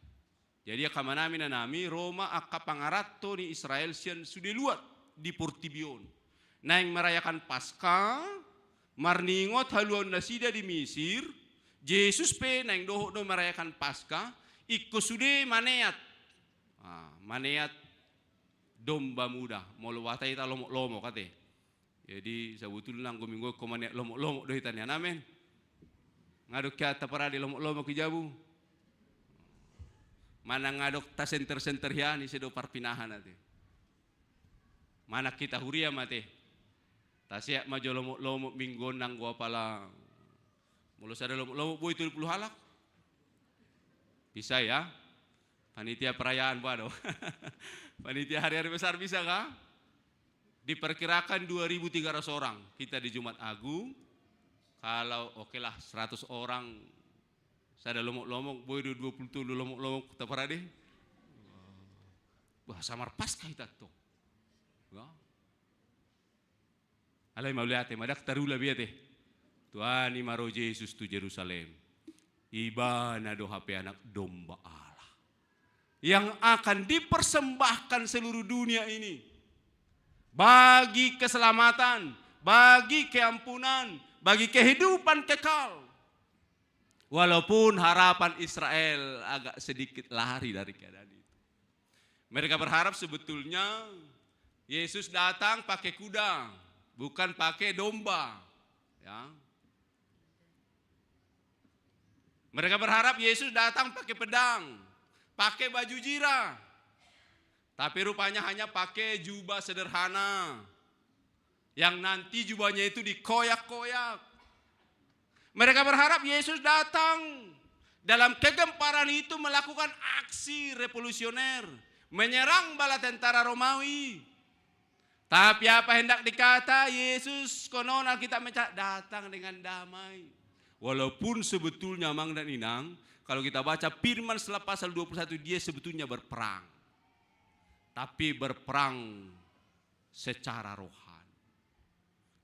Jadi angka amanami, inanami, ro ma angka pangaranto ni Israel sian sude luat di portibi on naeng merayakan Paskah, marningot haluaon nasida di Misir. Jesus pe naeng dohot do merayakan Paskah, ingkon sude maneat. Ah, maneat domba muda, molo bahasa hita lomok-lomok ate. Jadi sabotulna anggo Minggu on ingkon maneat lomok-lomok do hita nian, amen. Nga adong hea taparade lomok-lomok i jabu? Manang nga adong tasenter-senter hea ni sedo parpinahan ate. Manang hita huria ma ate, taseat ma jo lomok-lomok Minggu on, anggo apala molo sada lomok-lomok boi tolu pulu halak. Bisa ya? Panitia perayaan, boha do? Panitia hari-hari besar bisa kah? Diperkirakan dua ribu tiga ratus orang kita di Jumat Agung. Kalau oke lah, seratus orang, sada lomok-lomok, boi do dua pulu tolu lomok-lomok taparade. Wah, samar Paskah hita tong. Wah. Alai mauliate ma, ndang tarula be ate. Tuani ma ro Jesus tu Jerusalem. Ibana do hape Anak Domba Allah yang akan dipersembahkan seluruh dunia ini bagi keselamatan, bagi keampunan, bagi kehidupan kekal. Walaupun harapan Israel agak sedikit lari dari keadaan itu. Mereka berharap sebetulnya Yesus datang pakai kuda, bukan pakai domba. Ya. Mereka berharap Yesus datang pakai pedang, pakai baju jira. Tapi rupanya hanya pakai jubah sederhana, yang nanti jubahnya itu dikoyak-koyak. Mereka berharap Yesus datang dalam kegemparan itu melakukan aksi revolusioner, menyerang bala tentara Romawi. Tapi apa hendak dikata, Yesus konon Alkitab mencatat datang dengan damai. Walaupun sebetulnya, amang dan inang, kalau kita baca firman setelah pasal dua puluh satu, dia sebetulnya berperang. Tapi berperang secara rohani.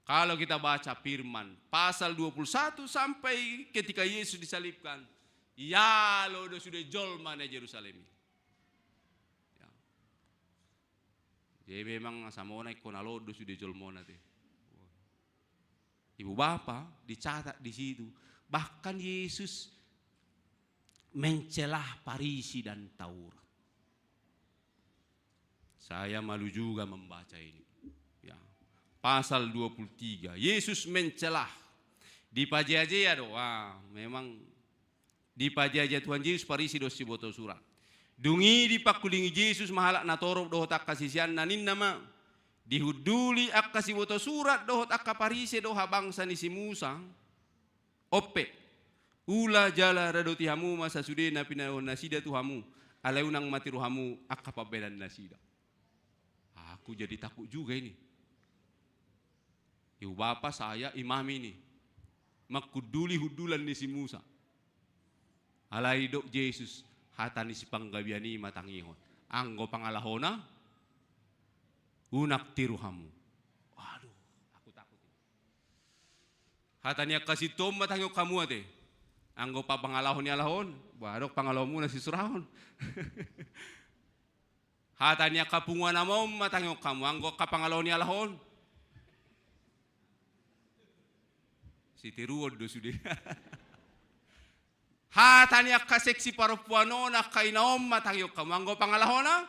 Kalau kita baca firman pasal dua puluh satu sampai ketika Yesus disalibkan, yalo do sude jolma na Jerusalem i. Ya. Jadi memang samona ingkon alo do sude jolmona te. Ibu bapa dicatat di situ. Bahkan Yesus mencela Parisi dan Taurat. Saya malu juga membaca ini. Ya. Pasal dua puluh tiga, Yesus mencela. Dipajea-jea do. Wah, memang dipajea-jea Tuhan Jesus Parisi dohot siboto surat. Dung i dipangkulingi Jesus ma halak natorop dohot angka siseanna, ninna ma: Dihunduli angka siboto surat dohot angka Parisi do habangsa ni si Musa. On pe, ula jala radoti hamu ma sasude na pinaohon nasida tu hamu, alai unang ma tiru hamu angka pambahenan nasida. Aku jadi takut juga ini. Ibu bapa, saya imam ini, manghunduli hundulan ni si Musa. Alai didok Jesus, hata ni sipanggabean i ma tangihon. Anggo pangalahona, unang tiru hamu. Waduh, aku takut ini. Hata ni angka sintua on ma tangihon hamu ate. Anggo pangalaho ni alaho on, bah, adong pangalaho muna sisurahon. Hata ni angka punguan ama on ma tangihon hamu, anggo angka pangalaho ni alaho on, sitiruon do sude. Hata ni angka seksi parompuan on, angka ina on ma tangihon hamu anggo pangalahona.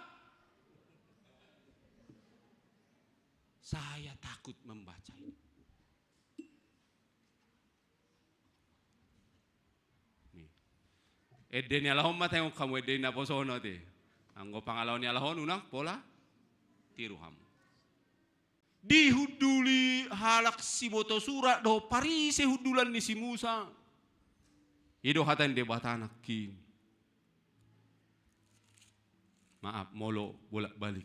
Saya takut membaca ini. Nih. Ende ni alahon ma tangihon hamu, ende ni naposo on ate. Anggo pangalaho ni alahon unang pola tiru hamu. Dihunduli halak siboto sura dohot Parise hundulan ni si Musa. I do hata ni Debata nangkin. Maaf, molo bolak-balik.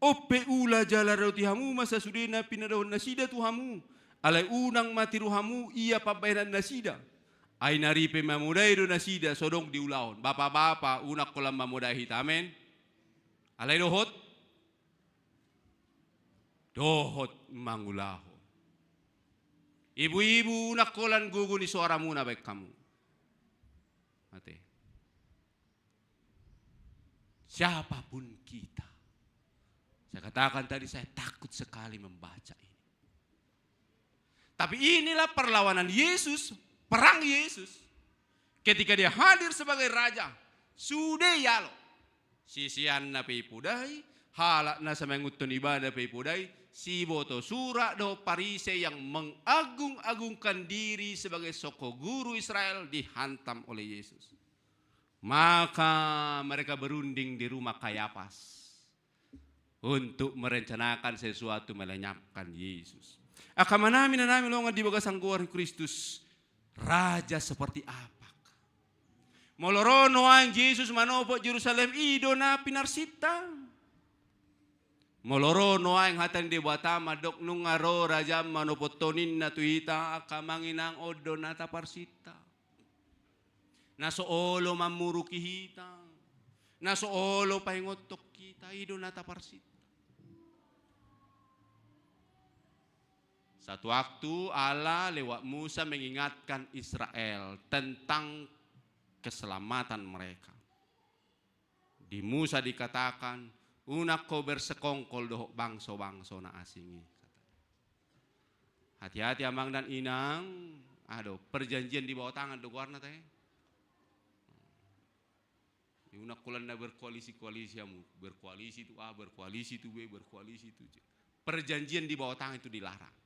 On pe ula jala radoti hamu ma sasudena pinadahon nasida tu hamu. Alai unang ma tiru hamu ia pambahenan nasida. Ai na ripe mamodai do nasida so dong diulahon. Bapa-bapa, unang holan mamodai hita, amen. Alai dohot, dohot mangulahon. Ibu-ibu, unang holan gogo ni soaramuna baen hamu. Ate. Siapapun kita. Saya katakan tadi, saya takut sekali membaca ini. Tapi inilah perlawanan Yesus, perang Yesus. Ketika dia hadir sebagai raja, sude ialo. Siseanna pe ipodai, halak na so mangihuthon ibana pe ipodai, siboto sura dohot Parise yang mengagung-agungkan diri sebagai soko guru Israel dihantam oleh Yesus. Maka mereka berunding di rumah Kayafas untuk merencanakan sesuatu melenyapkan Yesus. Angka amanami, inanami na hinaholongan di bagasan goar ni Kristus, raja seperti apa? Molo ro nuaeng Jesus manopot Jerusalem, i do na pinarsinta. Molo ro nuaeng hata ni Debata mandok nunga ro raja manopothon ninna tu hita, angka amang inang, on do na taparsinta. Na so olo mamuruki hita, na so olo paingothon hita, i do na taparsinta. Satu waktu Allah lewat Musa mengingatkan Israel tentang keselamatan mereka. Di Musa dikatakan, unang ho bersekongkol dohot bangso-bangso na asing i. Hati-hati amang dan inang, ado, perjanjian di bawah tangan do goarna te. Unang holan na berkoalisi-koalisi hamu, berkoalisi tu A, berkoalisi tu B, berkoalisi tu C. Perjanjian di bawah tangan itu dilarang.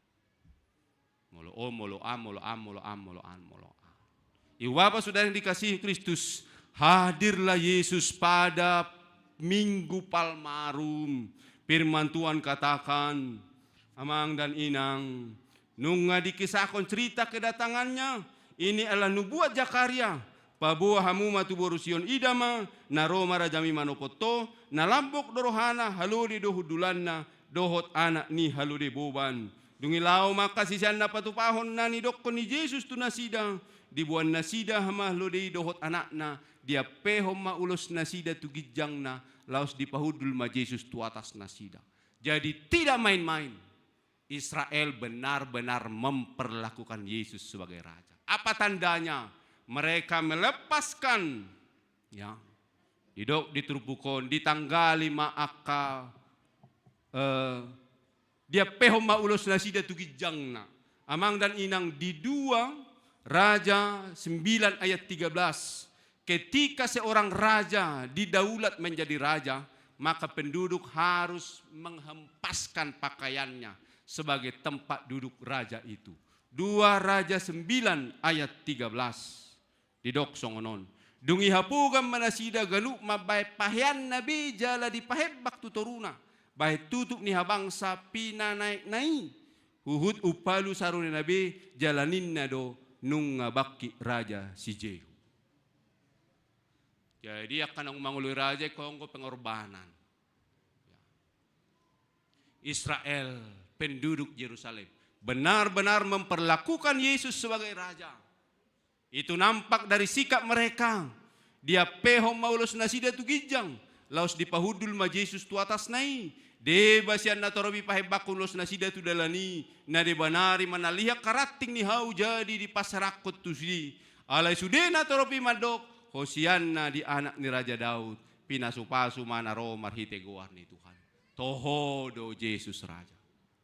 Molo on, molo an, molo an, molo an, molo an, molo an. Ibu bapa saudara yang dikasihi Kristus, hadirlah Yesus pada Minggu Palmarum. Firman Tuhan katakan, amang dan inang, nunga dikisahkon cerita kedatangannya, ini adalah nubuat Zakaria. Paboa hamu ma tu boru Sion, ida ma, na ro ma rajami manopot ho, na lambok do rohana, halode do hundulanna, dohot anak ni halode boban. Dung i laho ma angka siseanna patupahon na nidokkon ni Jesus tu nasida, diboan nasida ma halode i dohot anakna, diampehon ma ulos nasida tu ginjangna, laos dipahundul ma Jesus tu atas nasida. Jadi tidak main-main. Israel benar-benar memperlakukan Yesus sebagai raja. Apa tandanya? Mereka melepaskan, ya, didok di turpuk on, ditanggali ma angka, eh, diampehon ma ulos nasida tu ginjangna. Amang dan inang, di dua Raja sembilan ayat tiga belas, ketika seorang raja didaulat menjadi raja, maka penduduk harus menghempaskan pakaiannya sebagai tempat duduk raja itu. Dua Raja sembilan ayat tiga belas. Didok songon on. Dung i hapogan ma nasida ganup mambahen paheanna be jala dipahembak tu toruna. Bahen tutup ni habangsa pinanaekna i. Huhut umpalu sarunena be jala ninna do nunga bangkit raja si Jehu. Jadi angka naung mangoloi raja ingkon anggo pengorbanan. Ya. Israel, penduduk Jerusalem, benar-benar memperlakukan Yesus sebagai raja. Itu nampak dari sikap mereka. Diampehon ma ulos nasida tu ginjang, laos dipahundul ma Jesus tu atasna i. Deba sian na torop i pahembakkon ulos nasida tu dalan i, na deba nari manalihat karanting ni hau jadi dipaserakkon tusi. Alai sude na torop i mandok, Hosianna di anak ni Raja Daud, pinasupasu ma na ro marhite goar ni Tuhan. Toho do Jesus raja.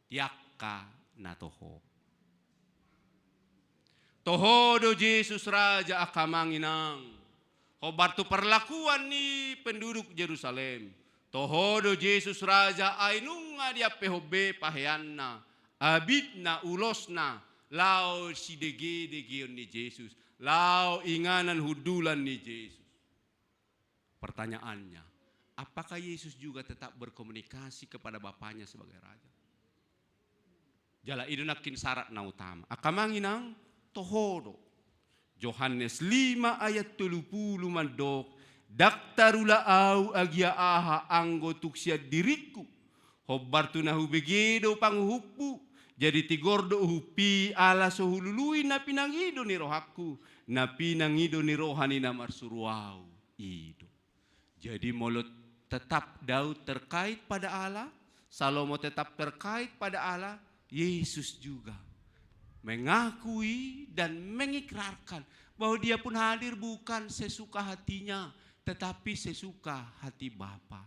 Di angka na toho. Toho do Jesus raja angka amang inang, hombar tu parlakuan ni penduduk Jerusalem. Toho do Jesus raja ai nunga diampehon be paheanna, abitna, ulosna, laho sidegedegeon ni Jesus, laho inganan hundulan ni Jesus. Pertanyaannya, apakah Yesus juga tetap berkomunikasi kepada Bapanya sebagai Raja? Jala i do nangkin syarat na utama. Angka amang inang, toho do. Johannes lima ayat tolu pulu mandok, ndang tarula ahu agia aha anggo tung sian diringku. Hombar tu na hubege do panguhumpu, jadi tigor do uhumpi ala so hulului na pinangido ni rohangku, na pinangido ni roha ni na marsuru ahu. I do. Jadi molo tetap Daud terkait pada Allah, Salomo tetap terkait pada Allah, Yesus juga mengakui dan mengikrarkan bahwa dia pun hadir bukan sesuka hatinya, tetapi sesuka hati Bapa.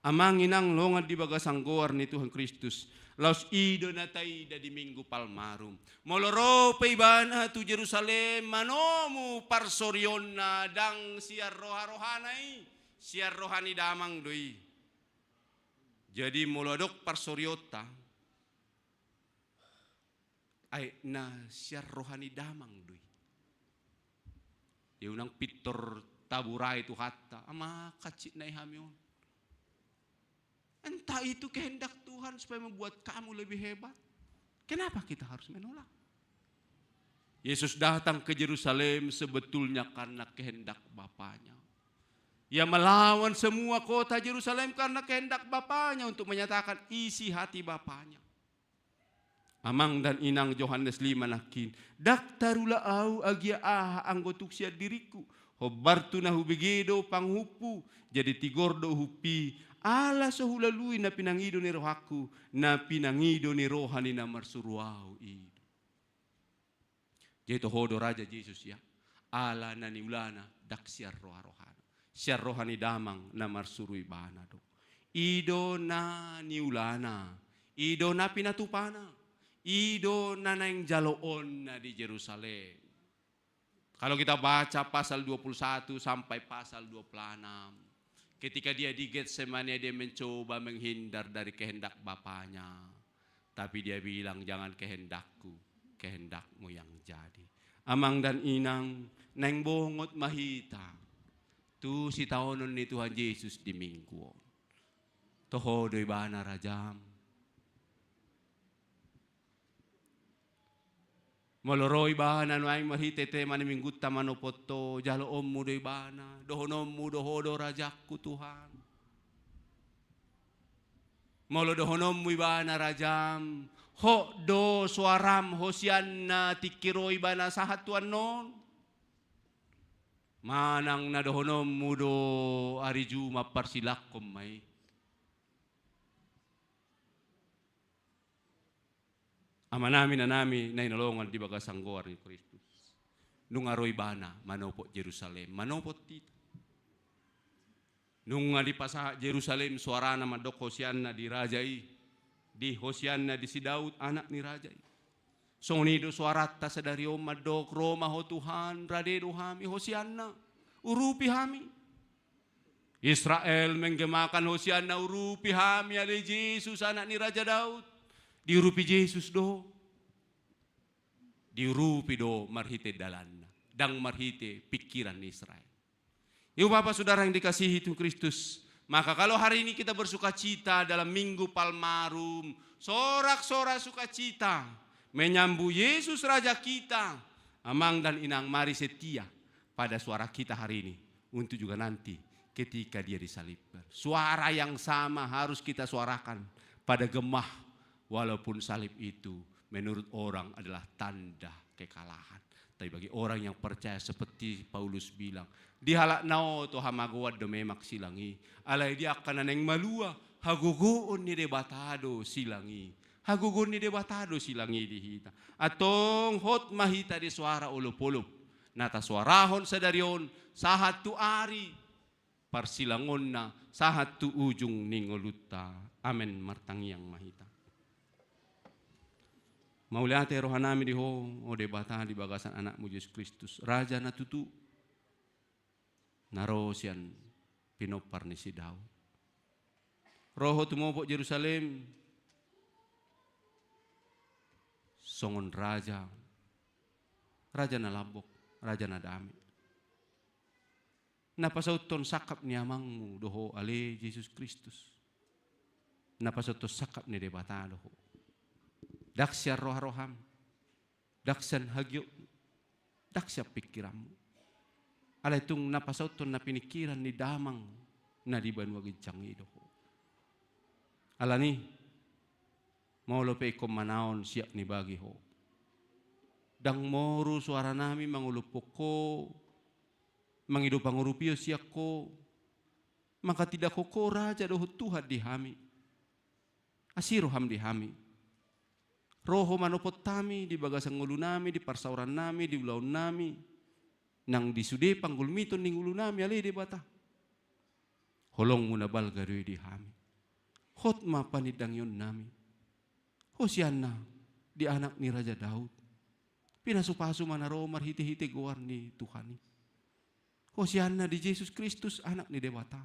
Amang inang longan di bagasan goar ni Tuhan Kristus, laos i do na taida di Minggu Palmarum. Molo ro pe ibana tu Jerusalem, manomu parsorionna ndang sian roha-rohana i, sian roha ni damang do i. Jadi molo adong parsorionta, ai na sian roha ni damang do i. Dia unang pintor taburai Tuhanta, ama kancit na i hami on. Entah itu kehendak Tuhan supaya membuat kamu lebih hebat. Kenapa kita harus menolak? Yesus datang ke Jerusalem sebetulnya karena kehendak Bapanya. Ia melawan semua kota Jerusalem karena kehendak Bapanya untuk menyatakan isi hati Bapanya. Amang dan inang, Johannes lima nangkin, ndang tarula ahu agia aha anggo tung sian diringku. Hombar tu na hubege do panguhumpu, jadi tigor do uhumpi, ala so hulalui na pinangido ni rohangku, na pinangido ni roha ni na marsuru ahu i do. Jadi toho do Raja Jesus ia, ala na niulana ndang sian roha-rohana, sian roha ni damang na marsuru ibana do. I do na niulana, i do na pinatupana, i do na naeng jaloonna di Jerusalem. Kalau kita baca pasal dua puluh satu sampai pasal dua puluh enam, ketika dia di Getsemane, dia mencoba menghindar dari kehendak Bapanya. Tapi dia bilang, "Jangan kehendakku, kehendakmu yang jadi." Amang dan inang, naeng bongot ma hita tu sitaonon ni Tuhan Jesus di Minggu on. Toho do ibana rajam. Molo ro ibana nuaeng marhite tema ni Minggunta manopot ho, jaloonmu do ibana, dohononmu do, "Ho do rajangku Tuhan." Molo dohononmu ibana rajam, hot do soaram Hosianna tingki ro ibana sahat tu annon. Manang na dohononmu do ari Jumat parsilangkon ma i. Amanami, inanami na hinaholongan di bagasan goar ni Kristus. Nunga ro ibana manopot Jerusalem, manopot hita. Nunga dipasahat Jerusalem soarana mandok Hosianna di raja i, di Hosianna di si Daud, anak ni raja i. Songon i do soaranta sadari on mandok, "Ro ma ho Tuhan, rade do hami, Hosianna, urupi hami." Israel menggemakan Hosianna, urupi hami ale Jesus, anak ni Raja Daud. Diurupi Jesus do. Diurupi do marhite dalanna, ndang marhite pingkiran ni Israel. Ibu bapa saudara yang dikasihi Tuhan Kristus, maka kalau hari ini kita bersukacita dalam Minggu Palmarum, sorak-sorak sukacita menyambut Yesus Raja kita, amang dan inang, mari setia pada suara kita hari ini untuk juga nanti ketika dia disalibkan. Suara yang sama harus kita suarakan pada gemah, walaupun salib itu menurut orang adalah tanda kekalahan. Tapi bagi orang yang percaya seperti Paulus bilang, di halak na oto hamagoan do memang silang i. Alai di angka na naeng malua, hagogoon ni Debata do silang i. Hagogoon ni Debata do silang i di hita. Antong hot ma hita di soara olopolop na tasuarahon sadari on sahat tu ari parsilangonna sahat tu ujung ni ngolunta. Amen. Martangiang ma hita. Mauliate rohanami di Ho, o Debata, di bagasan Anakmu Jesus Kristus, Raja na tutu, na ro sian pinompar ni si Daud. Ro Ho tumopot Jerusalem songon raja, raja na lambok, raja na dame. Na pasauthon sangkap ni Amangmu do Ho, ale Jesus Kristus. Na pasauthon sangkap ni Debata do Ho. Ndang sian roharoham, ndang sian hagiotmu, ndang sian pingkiranmu. Alai tung na pasauthon na piningkiran ni Damang na di banua ginjang i do Ho. Alani, molo pe ingkon manaon siap ni bagi Ho, ndang moru soaranami mangolophon Ho, mangido pangurupion sian Ho, manghatindanghon Ho raja dohot Tuhan di hami. Asi roham di hami. Ro Ho manopot hami di bagasan ngolunami, di parsaorannami, di ulaonnami, nang di sude panggulmiton ni ngolunami, ale Debata. Holongmu na balga do i di hami. Hot ma panindangionnami. Hosianna di anak ni Raja Daud. Pinasupasu ma na ro marhitehite goar ni Tuhan i. Hosianna di Jesus Kristus, Anak ni Debata.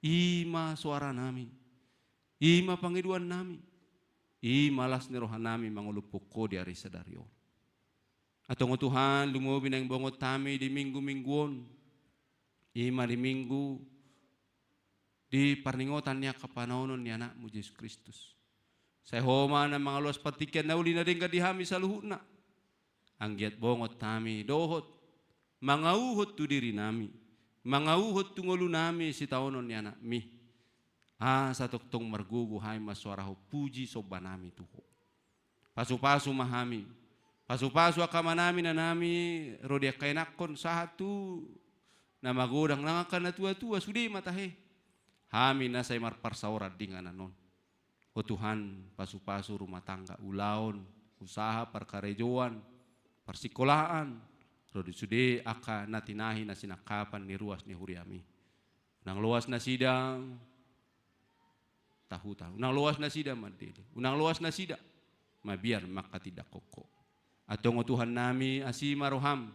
I ma soaranami, i ma pangidoannami, i ma las ni rohanami mangolophon Ho di ari sadari on. Antong o Tuhan, lumobi naeng bongot hami di minggu-minggu on, i ma di minggu di parningotan ni angka panaonon ni Anakmu Jesus Kristus. Sai Ho ma na mangaluas partingkian na uli na denggan di hami saluhutna. Anggiat bongot hami dohot mangauhon tu dirinami, mangauhon tu ngolunami sitaonon ni Anakmi. Asa tongtong margogo hami mansoarahon puji sombanami tu Ho. Pasupasu ma hami. Pasupasu angka amanami, inanami, ro di angka ianakhon sahat tu na magodang, nang angka na tuatua, sude ma tahe. Hami na sai marparsaoran di inganan on. O Tuhan, pasupasu rumah tangga, ulaon, usaha, parkarejoan, parsikolaan, ro di sude angka na tinahi na sinangkapan ni ruas ni huriami. Unang loas nasida tahuta, unang loas nasida mandele, unang loas nasida mabiar manghatindanghon Ho. Antong o Tuhannami, asi ma roham,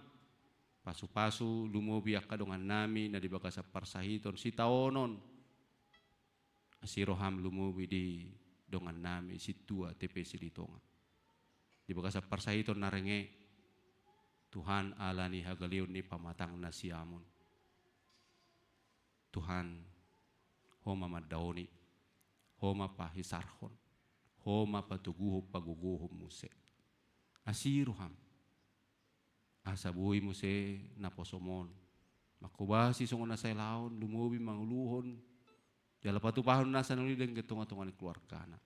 pasupasu lumobi angka dongannami na di bagasan parsahiton sitaonon. Asi roham lumobi di dongannami sintua T P Silitonga. Di bagasan parsahiton na renge, Tuhan, ala ni hagaleon ni pamatang na siamun. Tuhan, Ho ma mandaoni, Ho ma pahisarhon, Ho ma patoguhon, pagogohon muse. Asi roham. Asa boi muse naposom on manghobasi songon na sai laon, lumobi manguluhon jala patupahon nasa na uli denggan tongatonga ni keluargana.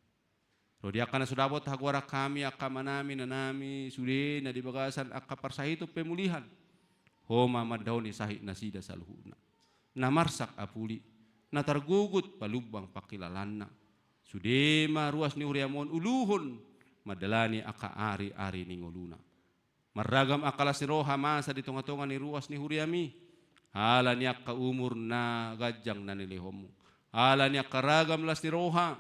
Ro di angka na so dapot hagoaran hami, angka amanami, inanami, sude na di bagasan angka parsahiton pemulihan. Ho ma mandaoni sahit nasida saluhutna. Na marsak apuli, na targogot palumbang pangkilalaanna. Sude ma ruas ni huriam on uluhon mandalani angka ariari ni ngoluna. Marragam angka las ni roha masa di tongatonga ni ruas ni huriami, ala ni angka umur na ganjang na nilehonmu, ala ni angka ragam las ni roha.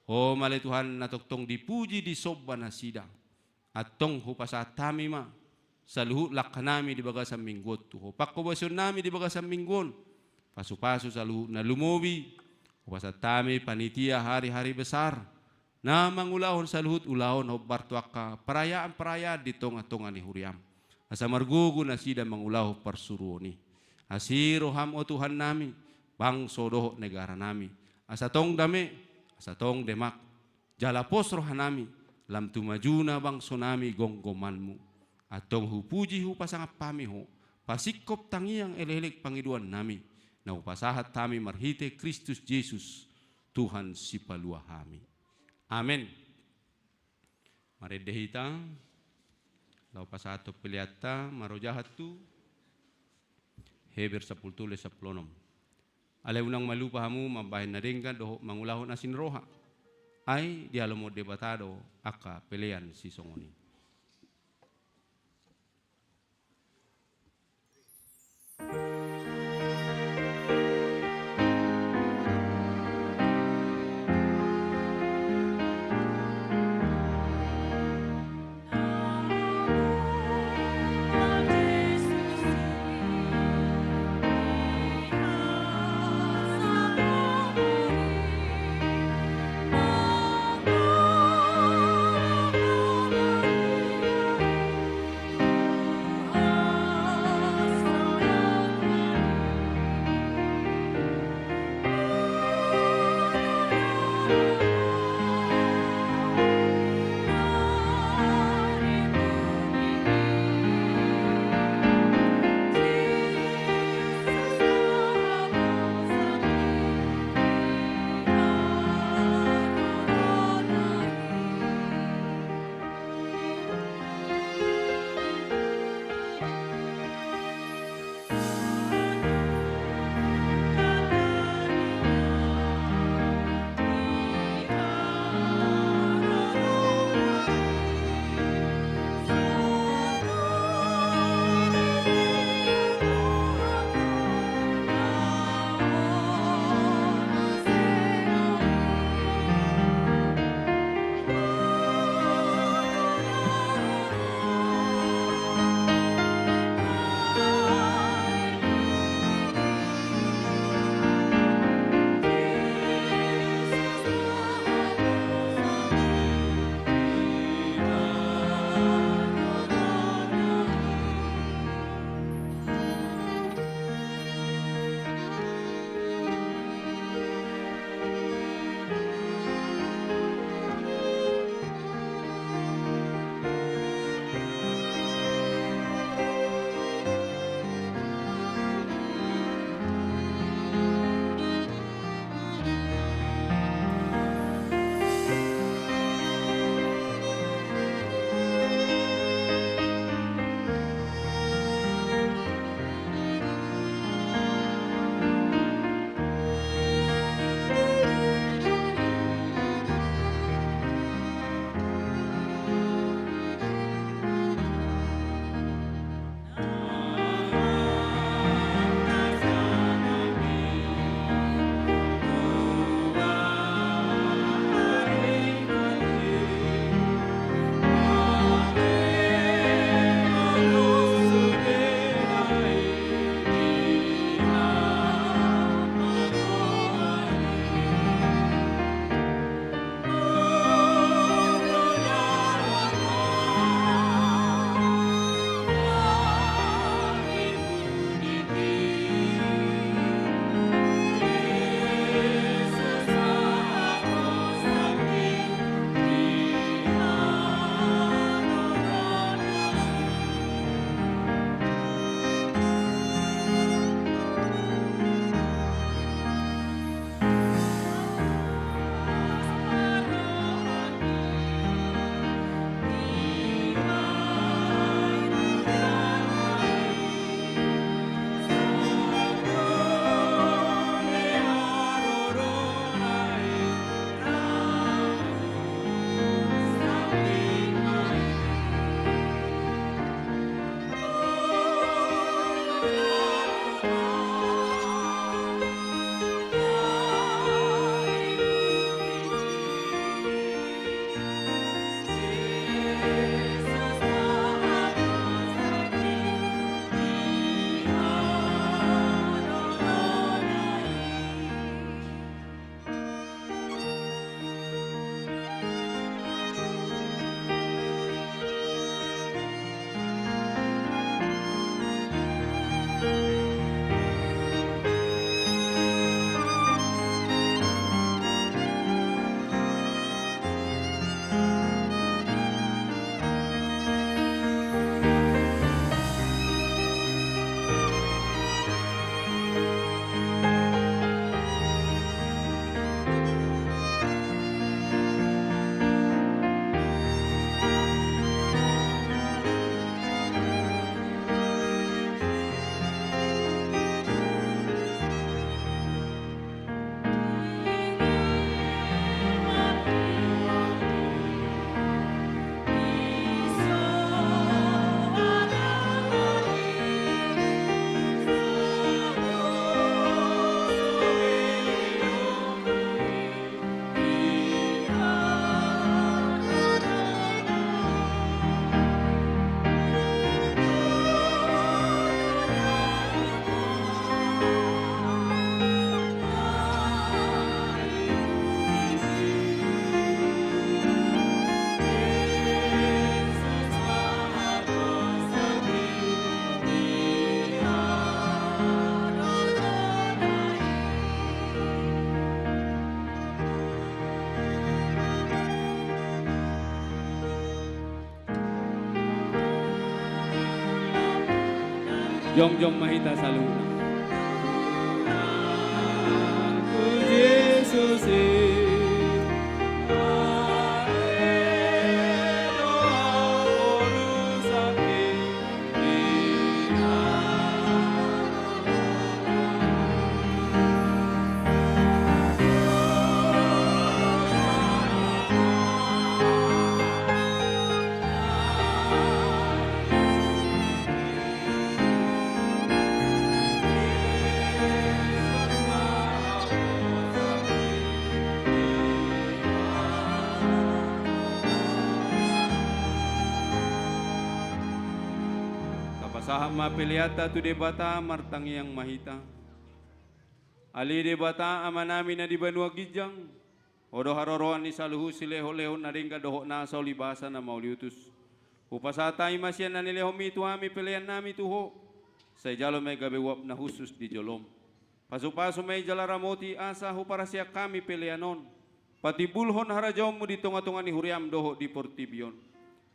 Ho ma ale Tuhan na tongtong dipuji disomba nasida. Antong hupasahat hami ma saluhut langkanami di bagasan minggu on tu Ho, panghobasionami di bagasan minggu on. Pasupasu saluhut na lumobi. Hupasahat hami panitia hari-hari besar na mangulahon saluhut ulaon hombar tu angka parayaan-parayaan di tongatonga ni huriam, asa margogo nasida mangulahon parsuruon i. Asi roham, o Tuhannami, bangso dohot negaranami, asa tong dame, asa tong demak, jala pos rohanami, lam tu majuna bangsonami gomgomanmu. Antong hupuji hupasangap hami Ho, pasingkop tangiang elek-elek pangidoannami, na hupasahat hami marhite Kristus Jesus, Tuhan Sipalua hami. Amen. Marende hita, laho pasahathon peleanta, marojahan tu Heber sampulu tolu, sampulu onom. Alai unang malupa hamu mambahen na denggan dohot mangulahon asi ni roha. Ai dihalomohon Debata do angka pelean sisongon i. Jongjong ma hita saluhutna. Jesus i. Tapasahat ma peleanta tu Debata, martangiang ma hita. Ale Debata, Amanami na di banua ginjang, Ho do haroroan ni saluhut silehonlehon na denggan dohot nasa ulibasa na mauliutus. Hupasahat hami ma sian na nilehonMi tu hami peleannami tu Ho. Sai jalo ma i gabe uap na hushus di joloM. Pasupasu ma i jala ramoti asa huparhaseang hami pelean on patimbulhon harajaonMu di tongatonga ni huriaM dohot di portibi on.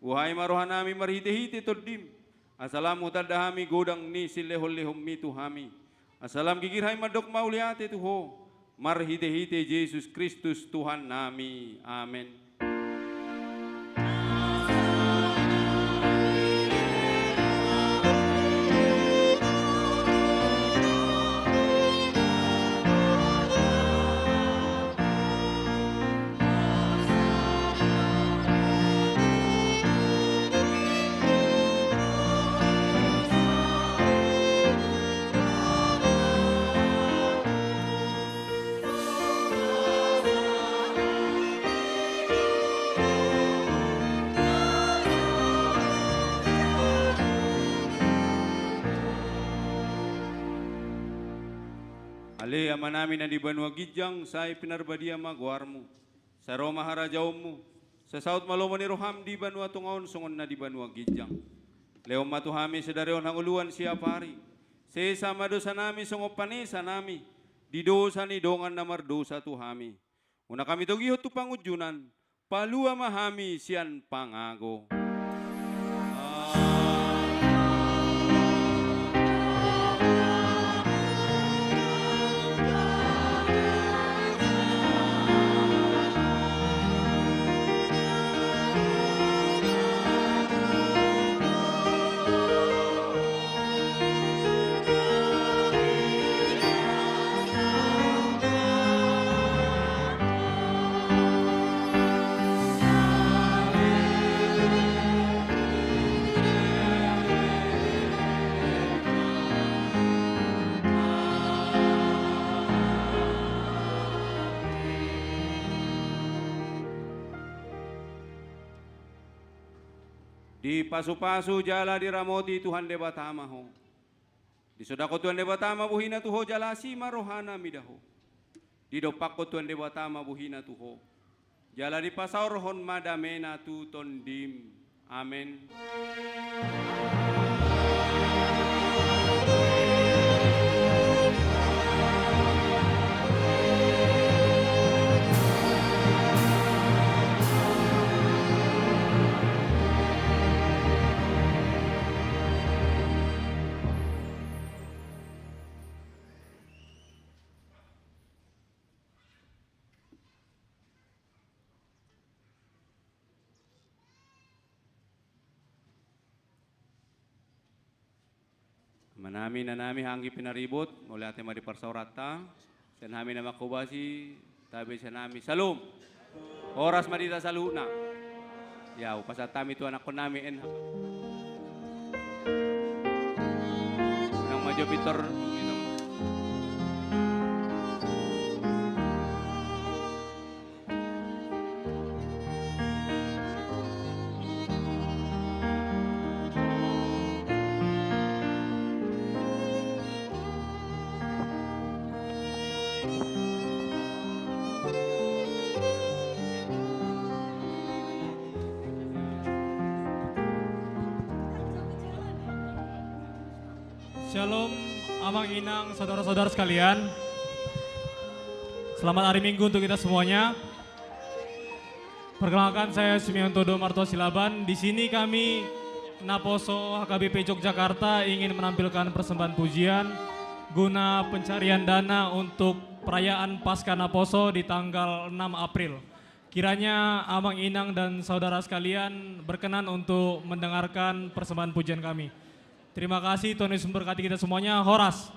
Buhai ma rohanami marhitehite TondiM, asa lam hutanda hami godang ni silehonlehonMi tu hami. Asa lam gigir hami mandok mauliate tu Ho, marhitehite Jesus Kristus Tuhannami. Amen. Ale Amanami na di banua ginjang, sai pinarbadia ma goarMu. Sai ro ma harajaonMu. Sai saut ma lomo ni rohaM di banua tonga on songon na di banua ginjang. Lehon ma tu hami sadari on hangoluan siapari. Sesa ma dosanami songon panesanami di dosa ni dongan na mardosa tu hami. Unang hami togihon tu pangunjunan, palua ma hami sian pangago. Dipasupasu jala diramoti Tuhan Debata ma ho. Disondangkon Tuhan Debata ma bohiNa tu ho jala asi ma rohaNa mida ho. Didompakkon Tuhan Debata ma bohiNa tu ho. Jala dipasaorhon ma dameNa tu tondim. Amen. Amanami, inanami, anggi pinaribot, mauliate ma di parsaoranta. Sian hami na manghobasi, tabe sian hami. Syalom. Horas ma di hita saluhutna. Ya, hupasahat hami tu anakkonnami, en. Unang ma jo pintor. Syalom, Amang, Inang, saudara-saudara sekalian. Selamat hari Minggu untuk kita semuanya. Perkenalkan, saya Simeon Todo Martua Silaban. Di sini kami Naposo H K B P Yogyakarta ingin menampilkan persembahan pujian guna pencarian dana untuk perayaan Paskah Naposo di tanggal enam April. Kiranya Amang, Inang, dan saudara sekalian berkenan untuk mendengarkan persembahan pujian kami. Terima kasih, Tuhan Yesus memberkati kita semuanya. Horas.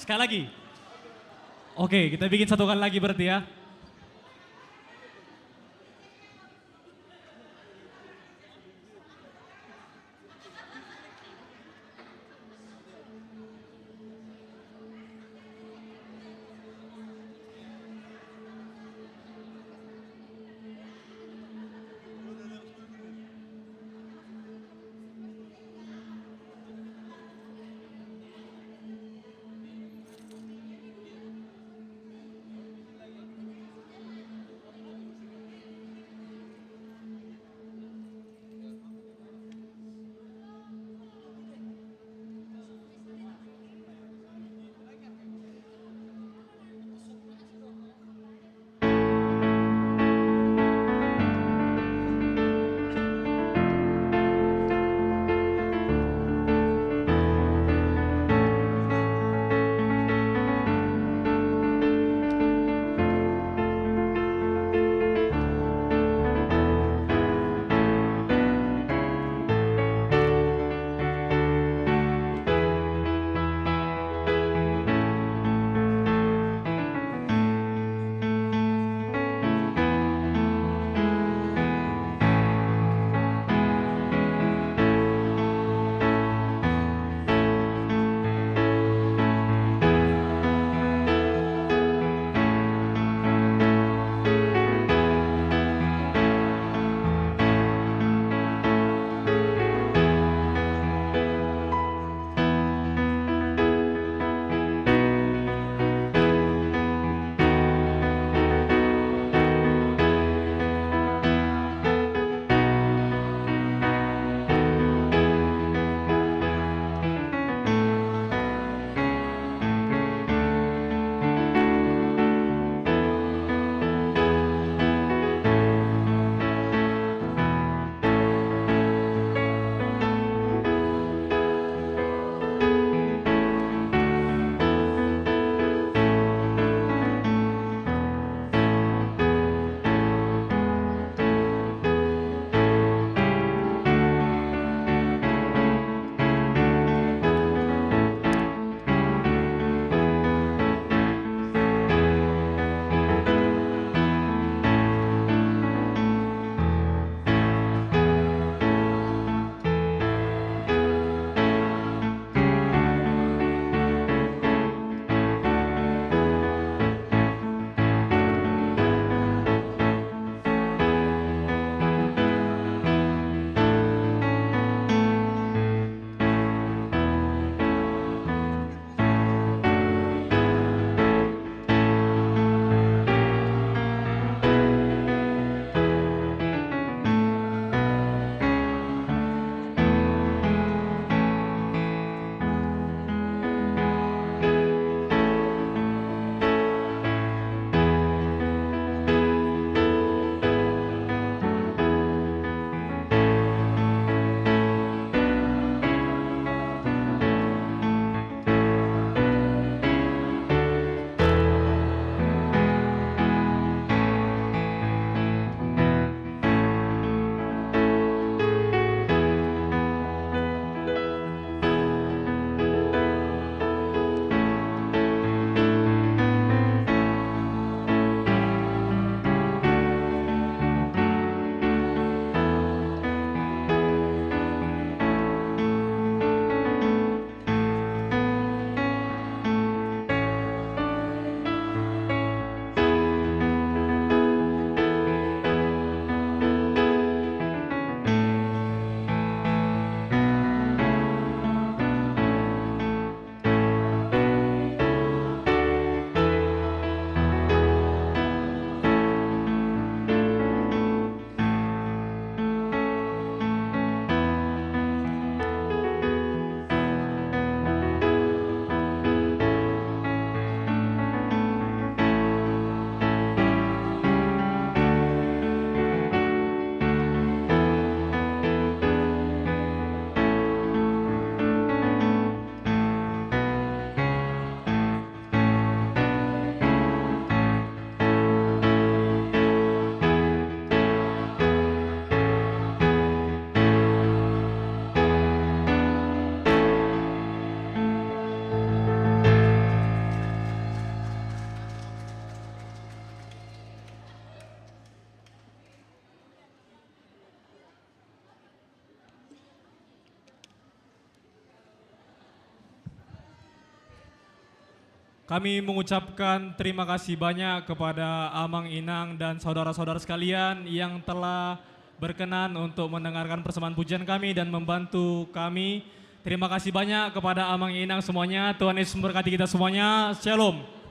Sekali lagi. Oke, kita bikin satu kali lagi berarti ya. Kami mengucapkan terima kasih banyak kepada Amang, Inang, dan saudara-saudara sekalian yang telah berkenan untuk mendengarkan persembahan pujian kami dan membantu kami. Terima kasih banyak kepada Amang, Inang semuanya. Tuhan Yesus memberkati kita semuanya. Shalom.